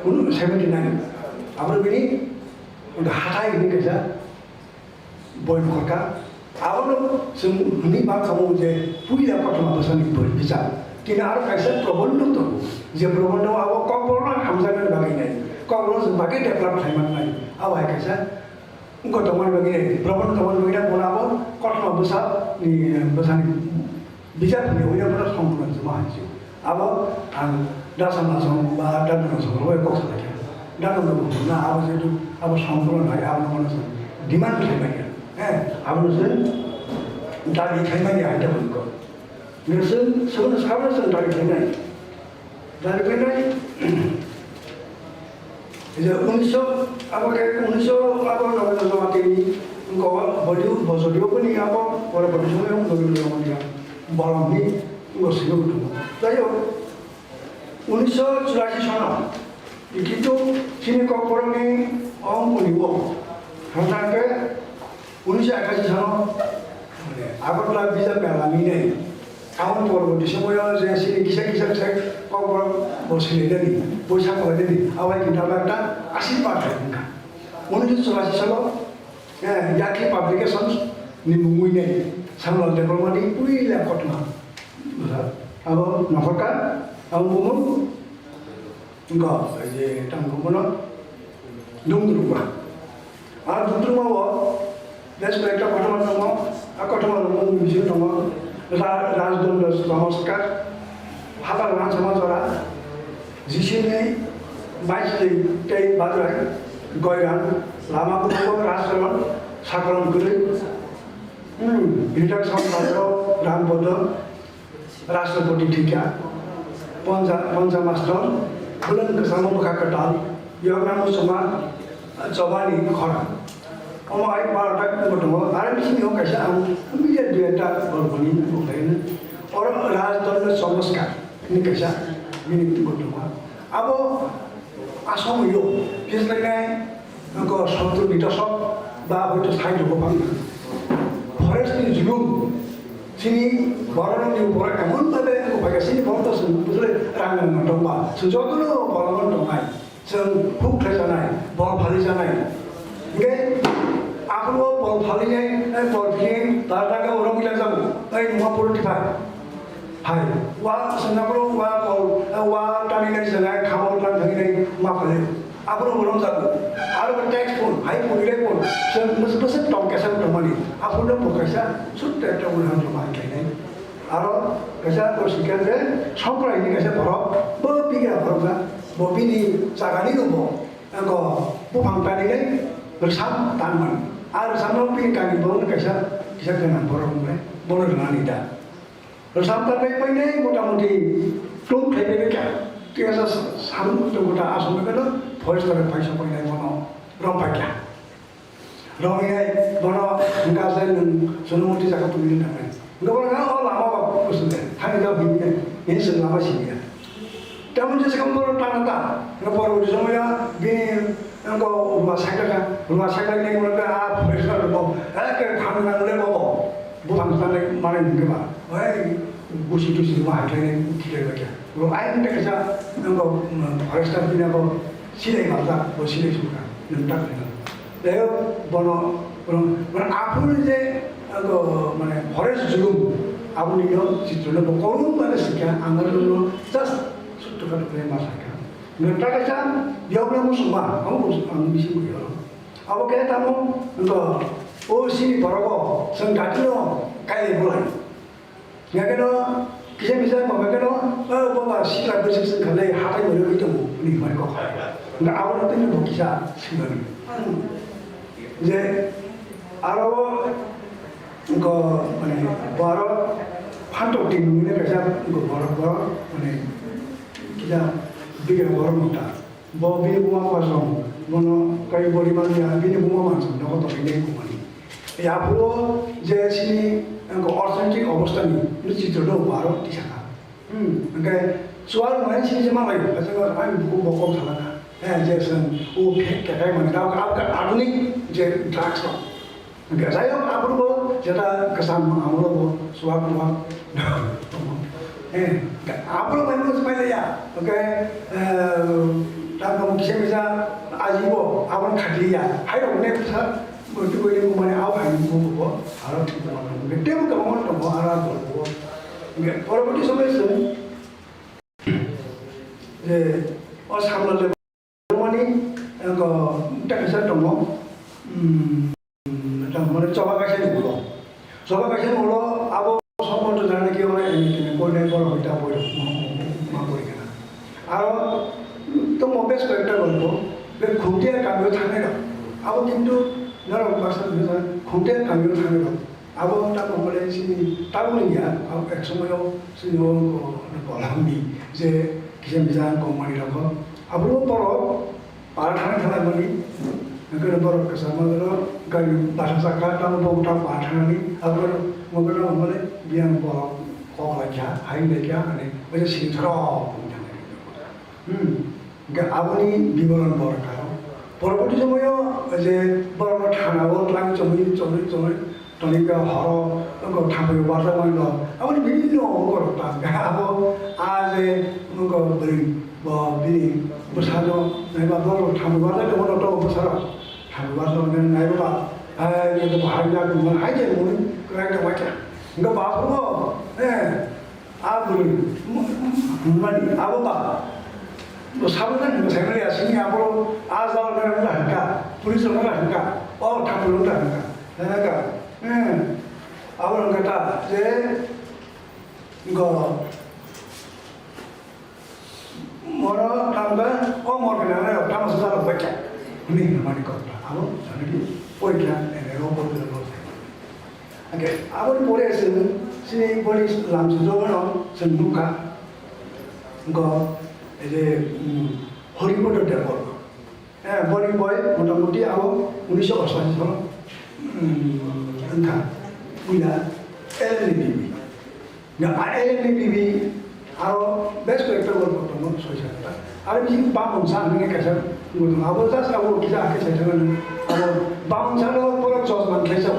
unu seventy nine. Abo bini hathai hwnwi kaisa boi nokhorkha. Abono chwng hwnwi ma khamu je puila kothoma bwsani boi bichar. Tini aro kaisa probondho tongo, je probondho abo kokborokno hamjaknani bagwi nai, kokborokno chwng bagwi develop khlai mannai. Abo hai kaisa wngkha tongmani bagwi nai, probondho tongmani bagwi nai, bono abo kothoma bwsani, bwsani Bijap ni uya bono songkron juma hai se. Abo ang dasa masong ba dadu masong roi kok sa khe. Dadu no na abo je tu abo songkron hai abo no se demand khai mai ya. Eh, abo no se dabi khai mai ya hai ta ko. Ni se se no sa se dabi khai mai. Dari kwenai, je unisho, abo khe unisho, abo Rabindranath Jamatia ni, wngkha Bollywood, Bollywood ni abo, oro Bollywood ni wngkha Bollywood ni bolong ni, wngkha sino kutung. Jai hok, unisho churasi sono, ikitu chini kokborok ni ong uni wo, hwnka khe, Unisho ekashi salo, mane, Agartala Bijap Mela minai. Aboni porborti somoyo je chini kisa kisa kisa kokborok bo sini deni, bo sakho deni, abai kinta ba ekta asirwad hai wngkha. Unisho churasi salo, eh, Yakli Publications ni mungwi nai, Sanglal Debbarma ni puila kothoma. Abo nokhorkha, abo bumung, Wngkha, je tamo bono Dungdrukma. A Dungdrukma o bes koyekta kothoma tongo. A kothoma rok mung bisingo tongo Ra-, Rajdondo Chamaskar, Hapar Lansama Jora, Jisini Baisli tei Badrai, Goiran, Lama Kubugo Rajcharan, Sakolom Kwrwi, hmm, Ridak Sampadro, Rambodo, Rashtrapati thwikha, Ponja, Ponja Master, Khulwng Kwchangma Bwkha Kwtal, Yokna Muchungma, Chobani Khorang. Omo hai barota wngwi tongo, aro bisingo kaisa ang media dui ekta golponi bubaini. Oro Rajdondo Chamaskar hinwi kaisa bini wngwi tongo. Abo Asomio phislainai wngkha sottor ni doshok ba hoito sait rokgo bangkha. Forest ni julum Chini borok ni upor emon bhabe wng phaikha, chini borok to chwng bujole rang rang tongma, chwng jotono borok no tongnai, chwng huk khlai janai, bol phali janai. Hingke aphuru bol phali nai, eh, bol phili, tar tar khe borok mila jago, eh, numa puro tiphai. Hai, wa swngnabro wa bol, eh, wa tani nai janai, khamor tang thani nai ma phali. Aphuru bolong jago. Aro bo tax pun, hai pun, ilai pun. Chwng bwswk bwswk tong kesa tongmani. Aphuru no bo kaisa sut ta ta ul ham tongma hai khainai. Aro kaisa bo sikha je Songkrai ni kaisa borok, bo bigra borok na, bo bini jaga ni no bo. Ango buphang tani nai rwsam tanmani. A rwsam no bini kami borok no kaisa, kisa gwnang borok nai, bono rwnani da. Rwchapta bai painai motamuti tum khlaibai kha. Tei asa samung tong kota asong khe no forest bai paisa painai bono rompai kha. Romwi nai bono hingka sai nwng sono muti jaga tumi nang nai. Hingka bono kha o lama ba kusum de. Thani da bini ne, bini sing lama sini ya. Tamoni je sekam bono tana ta. Hingka poroboti somoya bini Ang ko ruma cycle ka, ruma cycle ni mo ka forester bo, eh, ke phang na le bo, bo phang sa le mane ni ba, oi, gusi tusi ma ha le ni thile ba kya. Ro ai ni ka sa, ang ko, mm, forester ni na bo, silai ma ta, bo silai su ka, nem tak ni na. Le bono, bono, bono aphuru je, ang ko, mane forest julum, aphuru ni no, chitro no bo korum ba sikya, ang no just, sutto ka to ma sa ka. Nwng ta kaisa yokna muchungma, abo muchung ang bisi muiyo. Abo khe tamo, nwng o sini borogo, chwng datino kailai bolai. Ngakeno, kisa misa bo ngakeno, o baba sila bwswk chwng khalai hatai bo yogwi tongo, hwnwi hwnwi kok. Nga abo no tini bo kisa swngmani. Je, aro Wngkha, mane, borok phantok twi nungwi kaisa wngkha borok, borok, mane, kisa bigra borok wngkha. Bo bini buma kosong, bono kai body man ya, bini buma man song, nogo tongwi nai kumani. Ya, aphuru je chini, wngkha, orthonetic obostha ni, ni chitro no borok tisaka. Hmm, hingke chuwal nai sini se ma bai, kaisa ma bai buku bo kom salaka. Eh, je sen, o phek ke kai mani, tao ka, ka adunik je drugs no. Hingke jai hok aphuru bo, jeta kesam amolo bo, chuwak chuwak. Eh, aphuru bai mo smai ya. Oke, eh, tao ka mo kisa misa aji bo, abon khati ya. Hai rok ne sa, Bo twi bai twi mani au hai ni buku bo, aro thik tongma tongo. Tebo kabangma tongo, aro a gol bo. Hingke poroboti somoy chwng je o samla le mani, ang ko, ta kaisa tongo. Hmm, tamo mane choba kaisa ni ulo. Choba kaisa ni ulo, abo sombonto jana ki ore ene tene koi nai boro hoi ta boi rok ma, ma, ma boi kana. Aro tamo bes koyekta golpo, be Khumtia kamio thangnai rok. Abo kintu norok baksa bisa Khumtia kamio thangnai rok. Abo tamo mole chini tabuk ni ya, abo ek somoyo chini o ko, ko hamni je kisa misa ko mani rok. Abo borok Para thani thana mani, angkhe borok kwchangma borok gari basa saka tamo bo ta para thani, abo mogono mole biyang borok kok lai kha, hai lai kha, ani oja sini tharo. Hmm, ga aboni biboron borok karo. Poroboti somoyo je borok thana o tlang chomri chomri chomri Toni ka horo, ko thapai warta mano. Abo ni bini no ko ta. Abo a je ko bring bo bini bwsano nai ba bo thapai warta ko no to bwsaro. Thapai warta nai nai ba. Ai ko bahai na ko hai je mo krai ta wacha. Ko ba ko eh A bwrwi, mani abo ba. Bo sabo na hinwi sai mani asini abo a jao na hinwi hangka, police rok na hangka, o thampui rok na hangka. Na hangka, hmm. Abo hangka ta, je, go, moro tangka, o mor kena na, tama sa jalo bacha. Ni mani kok ta, abo, jani ki, oi kya, ene, o, o, o, o. Hingke aboni pore chwng chini boni lamsongchakno chwng nukha. Hingke ei je, um, Horipada Debbarma. Eh, boni boi motamuti abo unisho ostashi salo, um, wngkha. Puila L L B B. Na, a L L B B aro bes koyekta gol kotorma soi sakta. Aro bisi bamon sa hinwi kaisa gol tongo. Abo just abo kisa hakhe sai thangmani. Abo bamon sa no pura judgment khlai sao.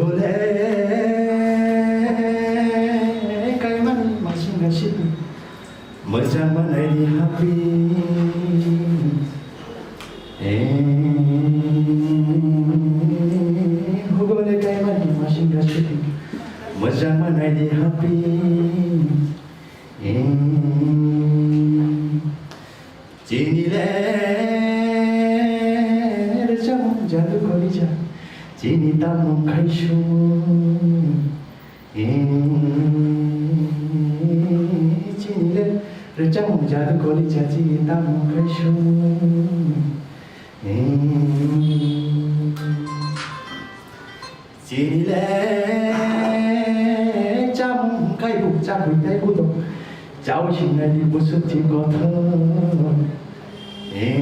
Hugole kaimani masing gasip. Mwchang manai di happy. Eh, hugole kaimani masing gasip. Mwchang manai di happy. Eh, chini le rwchapmung jadu kolija, chini tamung khai sung. Eh, chini le rwchapmung jadu kolija, chini tamung khai sung. Eh, chini le chamung khai buk chakwi tei budok. Chao sinai di busuk chi kothok. Eh,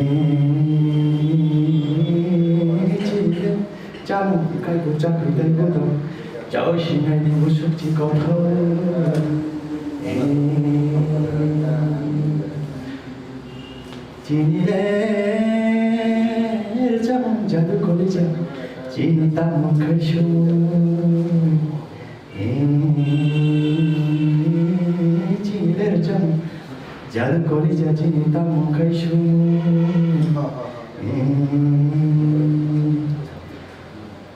chini le chamung khai buk chakwi tei budok. Chao sinai di busuk chi kothok. Eh, chini le rwchapmung jadu kolija, chini tamung khai sung. Eh, chini le rwchapmung jadu kolija, chini tamung khai sung. Eh,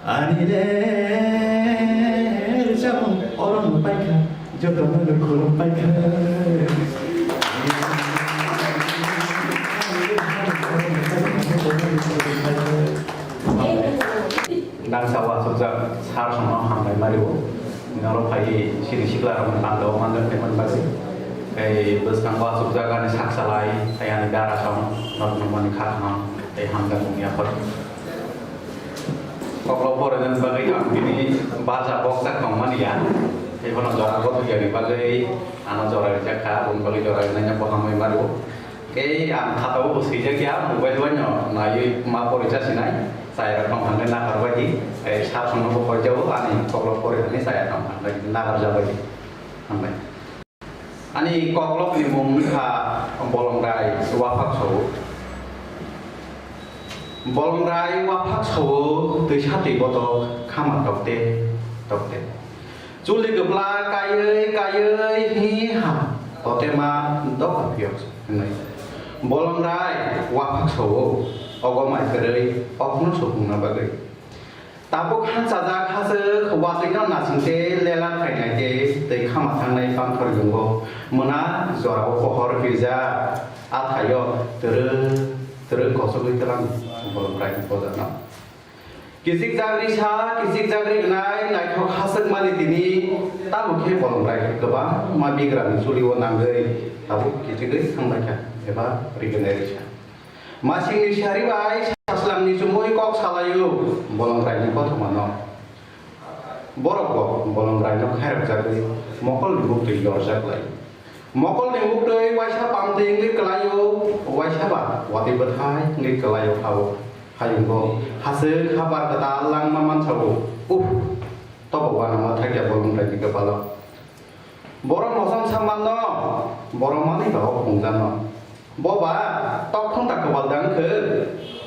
ani le rwchapmung oro no paikha, joto no khulum paikha. Nang sa uansukjak sir songno hambai mario. Norok phai siri sikla rok bandao manjak phaimani bagwi. Tei bwskango achukjak ani sak salai, tei ani dara song norok nukmani kha kaham tei hamjakmung yaphar. Koklo porinani bagwi ang bini baja bokjak tongmani ya. Tei bono jora gothikyani bagwi ano jora rijak kha, aboni bagwi jora rinaino bo hambai mario. Tei ang khatao bo swijak ya, mobile bai no naiwi ma pori chasinai, chayarok tong thangkhe naharbai di, tei sir songno bo koijao, ani koklo pori thangni chayarok tong thangkhe naharjabai di. Hambai. Ani koklopni mung wngkha Bolongrai Waphak Sao. Bolongrai Waphak Sao twisa twi botok khama tokte tokte. Chuli kwpla kaiwi kaiwi hi ha totema dopha phiyok hwnwi. Bolongrai Waphak Sao ogo mai kwrwi okno supungna bagwi. Tabuk hanchajak hachwk watwino nasingte lela phainai tei twi khama thangnai panthor yungo. Mwnang jorao pohor pija, a thaio twrwk twrwk kochogwi twlang Bolongrai ni bojarno. Kichik jagri sa, kichik jagri wnai naithok hachwkmani tini tabuk khe Bolongrai kwbangma bigrani chulio nangwi tabuk kichigwi thangbaikha eba rignai risa. Masingni sari bai saslamni chumui kok salaio Bolongrai ni kothomano. Borok bo Bolongrai no khairokjagwi mokolni buktwi yorjak lai. Mokolni buktwi waisa pamtwi wngwi kwlaio, waisa ba watwi bwthai wngwi kwlaio phao. Hayungo hachwk habar kwtal langma mansago. Uff, tobo uanama thakya Bolongrai ni kwpalo. Borok mosom samano, borok manwi ba o phungjano. Bo ba tok thung ta kwbal dang khe?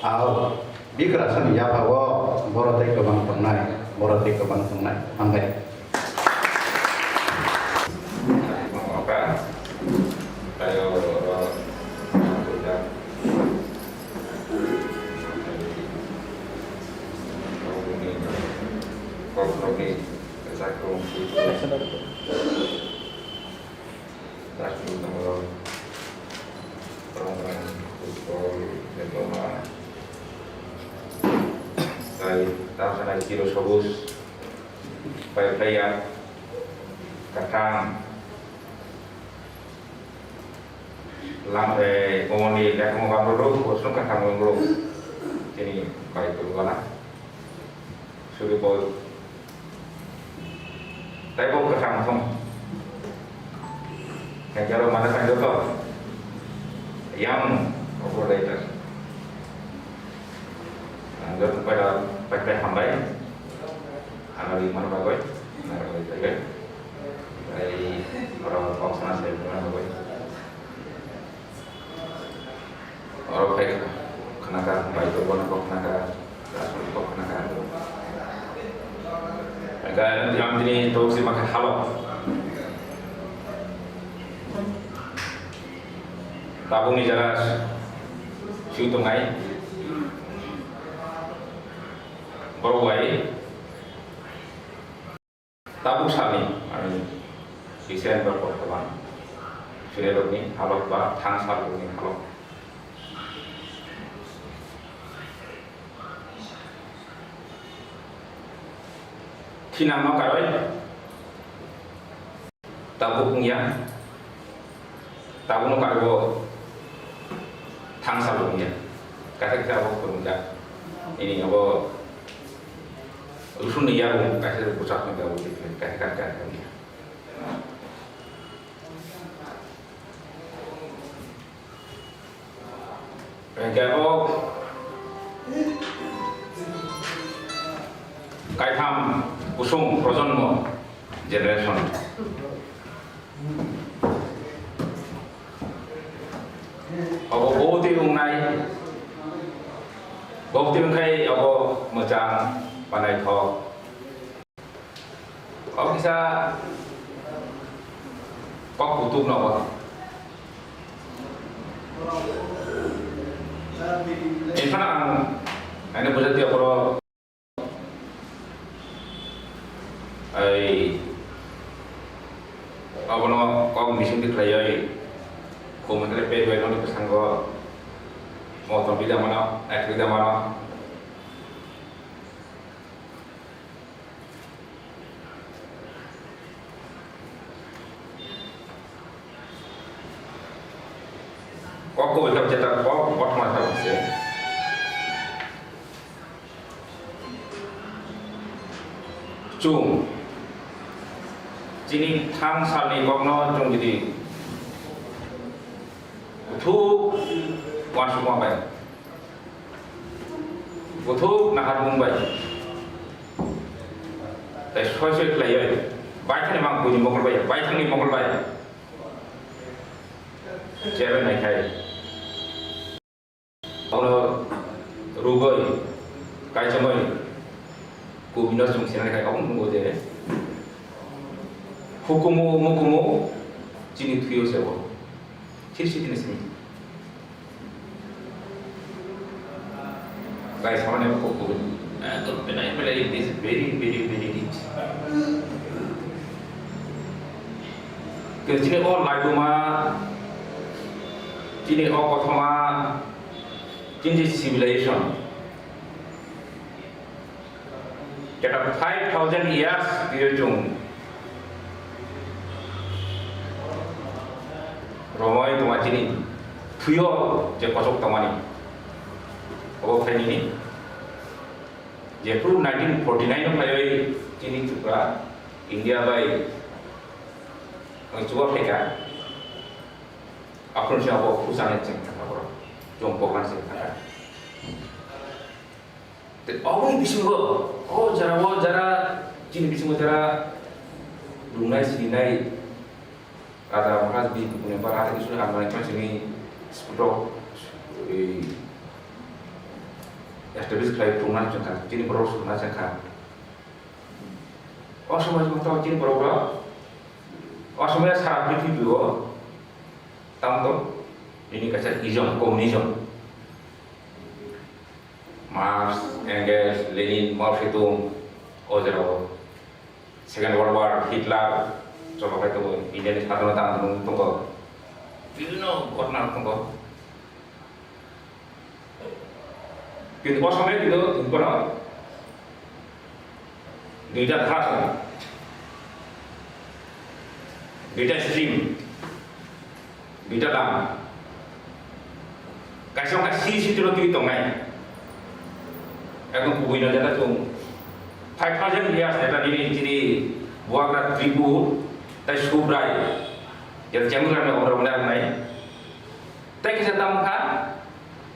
Ao, bikrasani yapha o borok tei kwbang tongnai, borok tei kwbang tongnai. Hambai. Chakri tongo, rong rong, football, diploma, tai tamsa nai chiro sobuj, pai phlaiya, kwthang, lam, eh, bomoni lekhamo bamrok, bosong kwthang bamrok, tini pai tubana, suri bol. Tei bo kwcham thung. Hengke aro mane thang joto. Yang operator. Ang joto pai da pai pai hambai. Ano ri mano bagoi. Ano ri pai pai. Tei oro kok sana se mano bagoi. Oro khai khnakha, bai to bono kok khnakha, aswk kok khnakha. Ga, ang tini tok si makha halok. Tabukni jara sui tongnai. Borok bai. Tabuk salni, ani, December bortoman, chwrairokni halok ba thang salrokni halok. Thinangno karwi tabuk wngya. Tabukno karwi bo thang sal wngya. Kaisa kisa abo phwrwngjak. Ini abo Rusunni yarwng kaisa bwsakni abo kaisa kaisa kaisa wngya. Hingke o kaitham kusung projonmo generation. Obo boti wngnai, boti wngkhai obo mwchang, panaithok. O kisa kok kutuk nogo. Infana ang, ani bujati okoro, ai, abono kok mising di khlaioi, khum khle pe bai noni bwskango, motom bida mano, ek bida mano. Kok kubui khe jeta kok kothoma khe se. Chwng chini thang salni kokno chwng jodi kuthuk uansukma bai. Kuthuk naharmung bai. Tei soi soi khlaiwi. Baithangni mang buini mokol bai, baithangni mokol bai. chairman naikhai. Ono rugoi, kaisomoi, kubino chwng sinai khai, obo nungo je hukumu, mukumu, chini thuyo sebo. Sir sitini simi. Guys, how many of you? Ekdom belai belai, it is very, very, very rich. Ke chini o laiduma, chini o kothoma, chini civilization. Keta five thousand years twiyo chwng romoi tongma chini thuyo je kochok tongmani. Obo phainini je phuru nineteen forty nine o phaiwi chini Tripura India bai chuba phaikha. Aphuru se abo phuru chani chwng thangkha borok. Chwng pokna chwng thangkha. Tei oboni bisingo, o jara, o jara, chini bisingo jara, lungnai, sinai, raja, maharaj, bini, bini, ba, raja, bisingo, ang nai, chini, sputo, ei, establish khlai, phunukna chwngkha, chini borok sukna chwngkha. O somoi, o somoi, chini borok rok, o somoi, sara prithibi o, tamo to, bini kaisa ism, communism. Marx, Engels, Lenin, Mao Zedong, o jora o Second World War, Hitler, cholo khai tongo, India ni sadhonota andolon tongo, bibhinno ghotona tongo. Kintu o somoy kintu tini bono duita dhara tongo, duita stream. Duita lama. Kaisa wngkha C C twi tongnai. Ekdom kubui no jeta chwng five thousand years jeta nini chini Bubagra Tripur tai Subrai jeta Chemurani obra obra wngnai. Tai kisa tam kha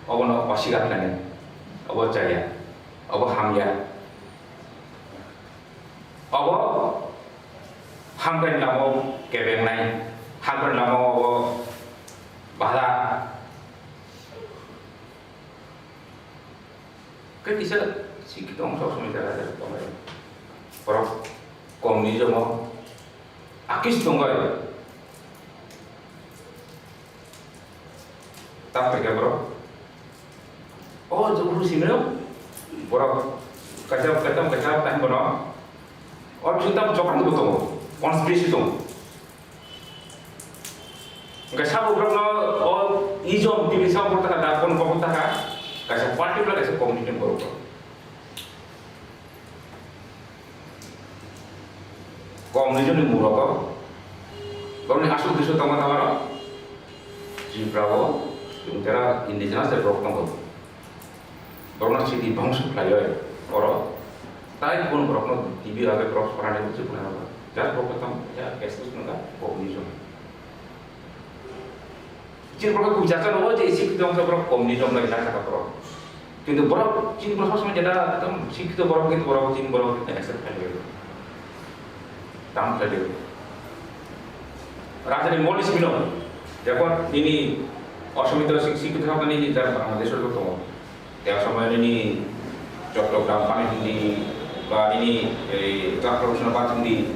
obono osigar khlainai. Obo chaya. Obo hamya. Obo hambai lama o kebengnai, hambai lama o bada. Khe kisa sikito wng sok simi jaga jaga tongnai. Borok communism o akis tongbai. Tamo khe borok. O jukhu simino borok kaisa kaisa kaisa time bono. O chwng tamo chokang bo tongo, conspiracy tongo. Hwnkhe sabo borokno o ism tini sabo borok taka da, kono borok taka, kaisa particular kaisa community borok. Communism ni muroko borokni aswk duswk tongma tongmano Tripura o chwng tera indigenous de borok tongo. Borokno sidi bongso khlaiwi oro tai kubun borokno T V age borok sorani buchi phunai rwkha. Just borok tong ya excuse nangkha communism. Chini borok kuchar chalo o je sikito wngkha borok communism bai jak kha borok. Kintu borok chini borok sosma jeta ekdom sikito borok kintu borok chini borok kintu accept khlaiwi. Tam khlaiwi. Rajani mol ni simi no. Jekon nini osomito sik sikito thapani ni jar Bangladesh o tongo. Tei o somoy nini Chottogram pani hindi ba nini ei Chakra Usna bat hindi.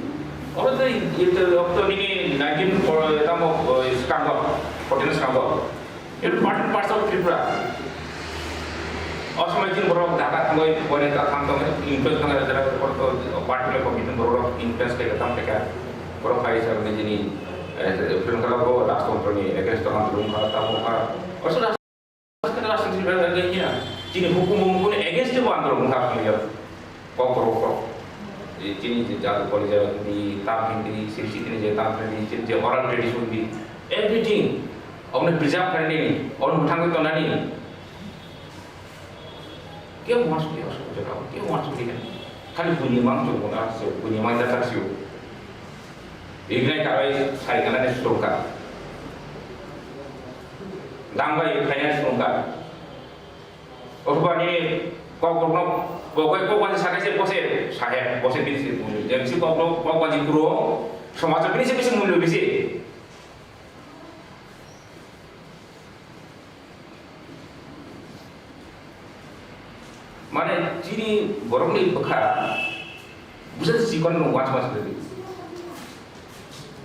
Oro tei ito okto nini nineteen tamo, eh, skango, fourteen skango. Ito part, parts of Tripura. O somoy tin borok Dhaka thangoi, pore ta thang tong, influence tong, jara party le committee borok influence ke tam ke ka. Borok hai sa nini, eh, film kala bo rajtontro ni against tong, film kala tamo ka. Oso Chini hukumu mukuni against bo andro mungkha khlaiya. Kok rok kok. Chini je jadu koli jadu di tam hindi, sirsi tini je tam hindi, chini je oral tradition di, everything. Omne preserve khainani, omne muthangwi tongnani. Kebo uansukya, uansukya, kebo uansukya. Khali buini mang chukmuna se, buini mang jata sio. Ignai kabai sai kana ni sungka. Dangbai khaina sungka. Othoba ni kok rokno bo bai kok bai sakai se bose saheb, bose bini se mulyo. Jemsi kok rok kok bai kuro, somaj bini se bisi mulyo bisi. Mane chini borokni bwkha bwsa chikon no watch watch khlai di.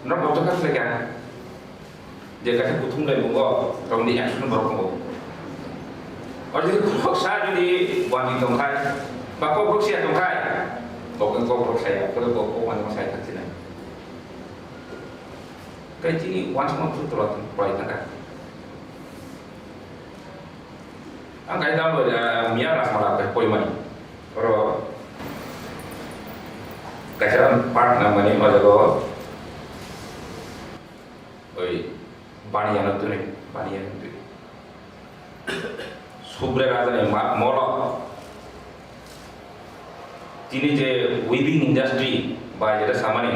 No boto kha khlai kha. Je kaisa kuthum lai mungo, tongdi action borok tongo. Or jodi kok sa jodi wani tongkhai, ba kok rok sia tongkhai, kok kok rok saya, kok kok kok wani saya thak sinai. Kai chini watch mo tu tolak prai thaka. Ang kai dal bo ya miya ras mala kai poi mani. Oro kaisa part na mani o jaga o. Oi bani ano tuni, bani ano tuni. Subre raja ni ma-, molo. Tini je weaving industry ba jeta samani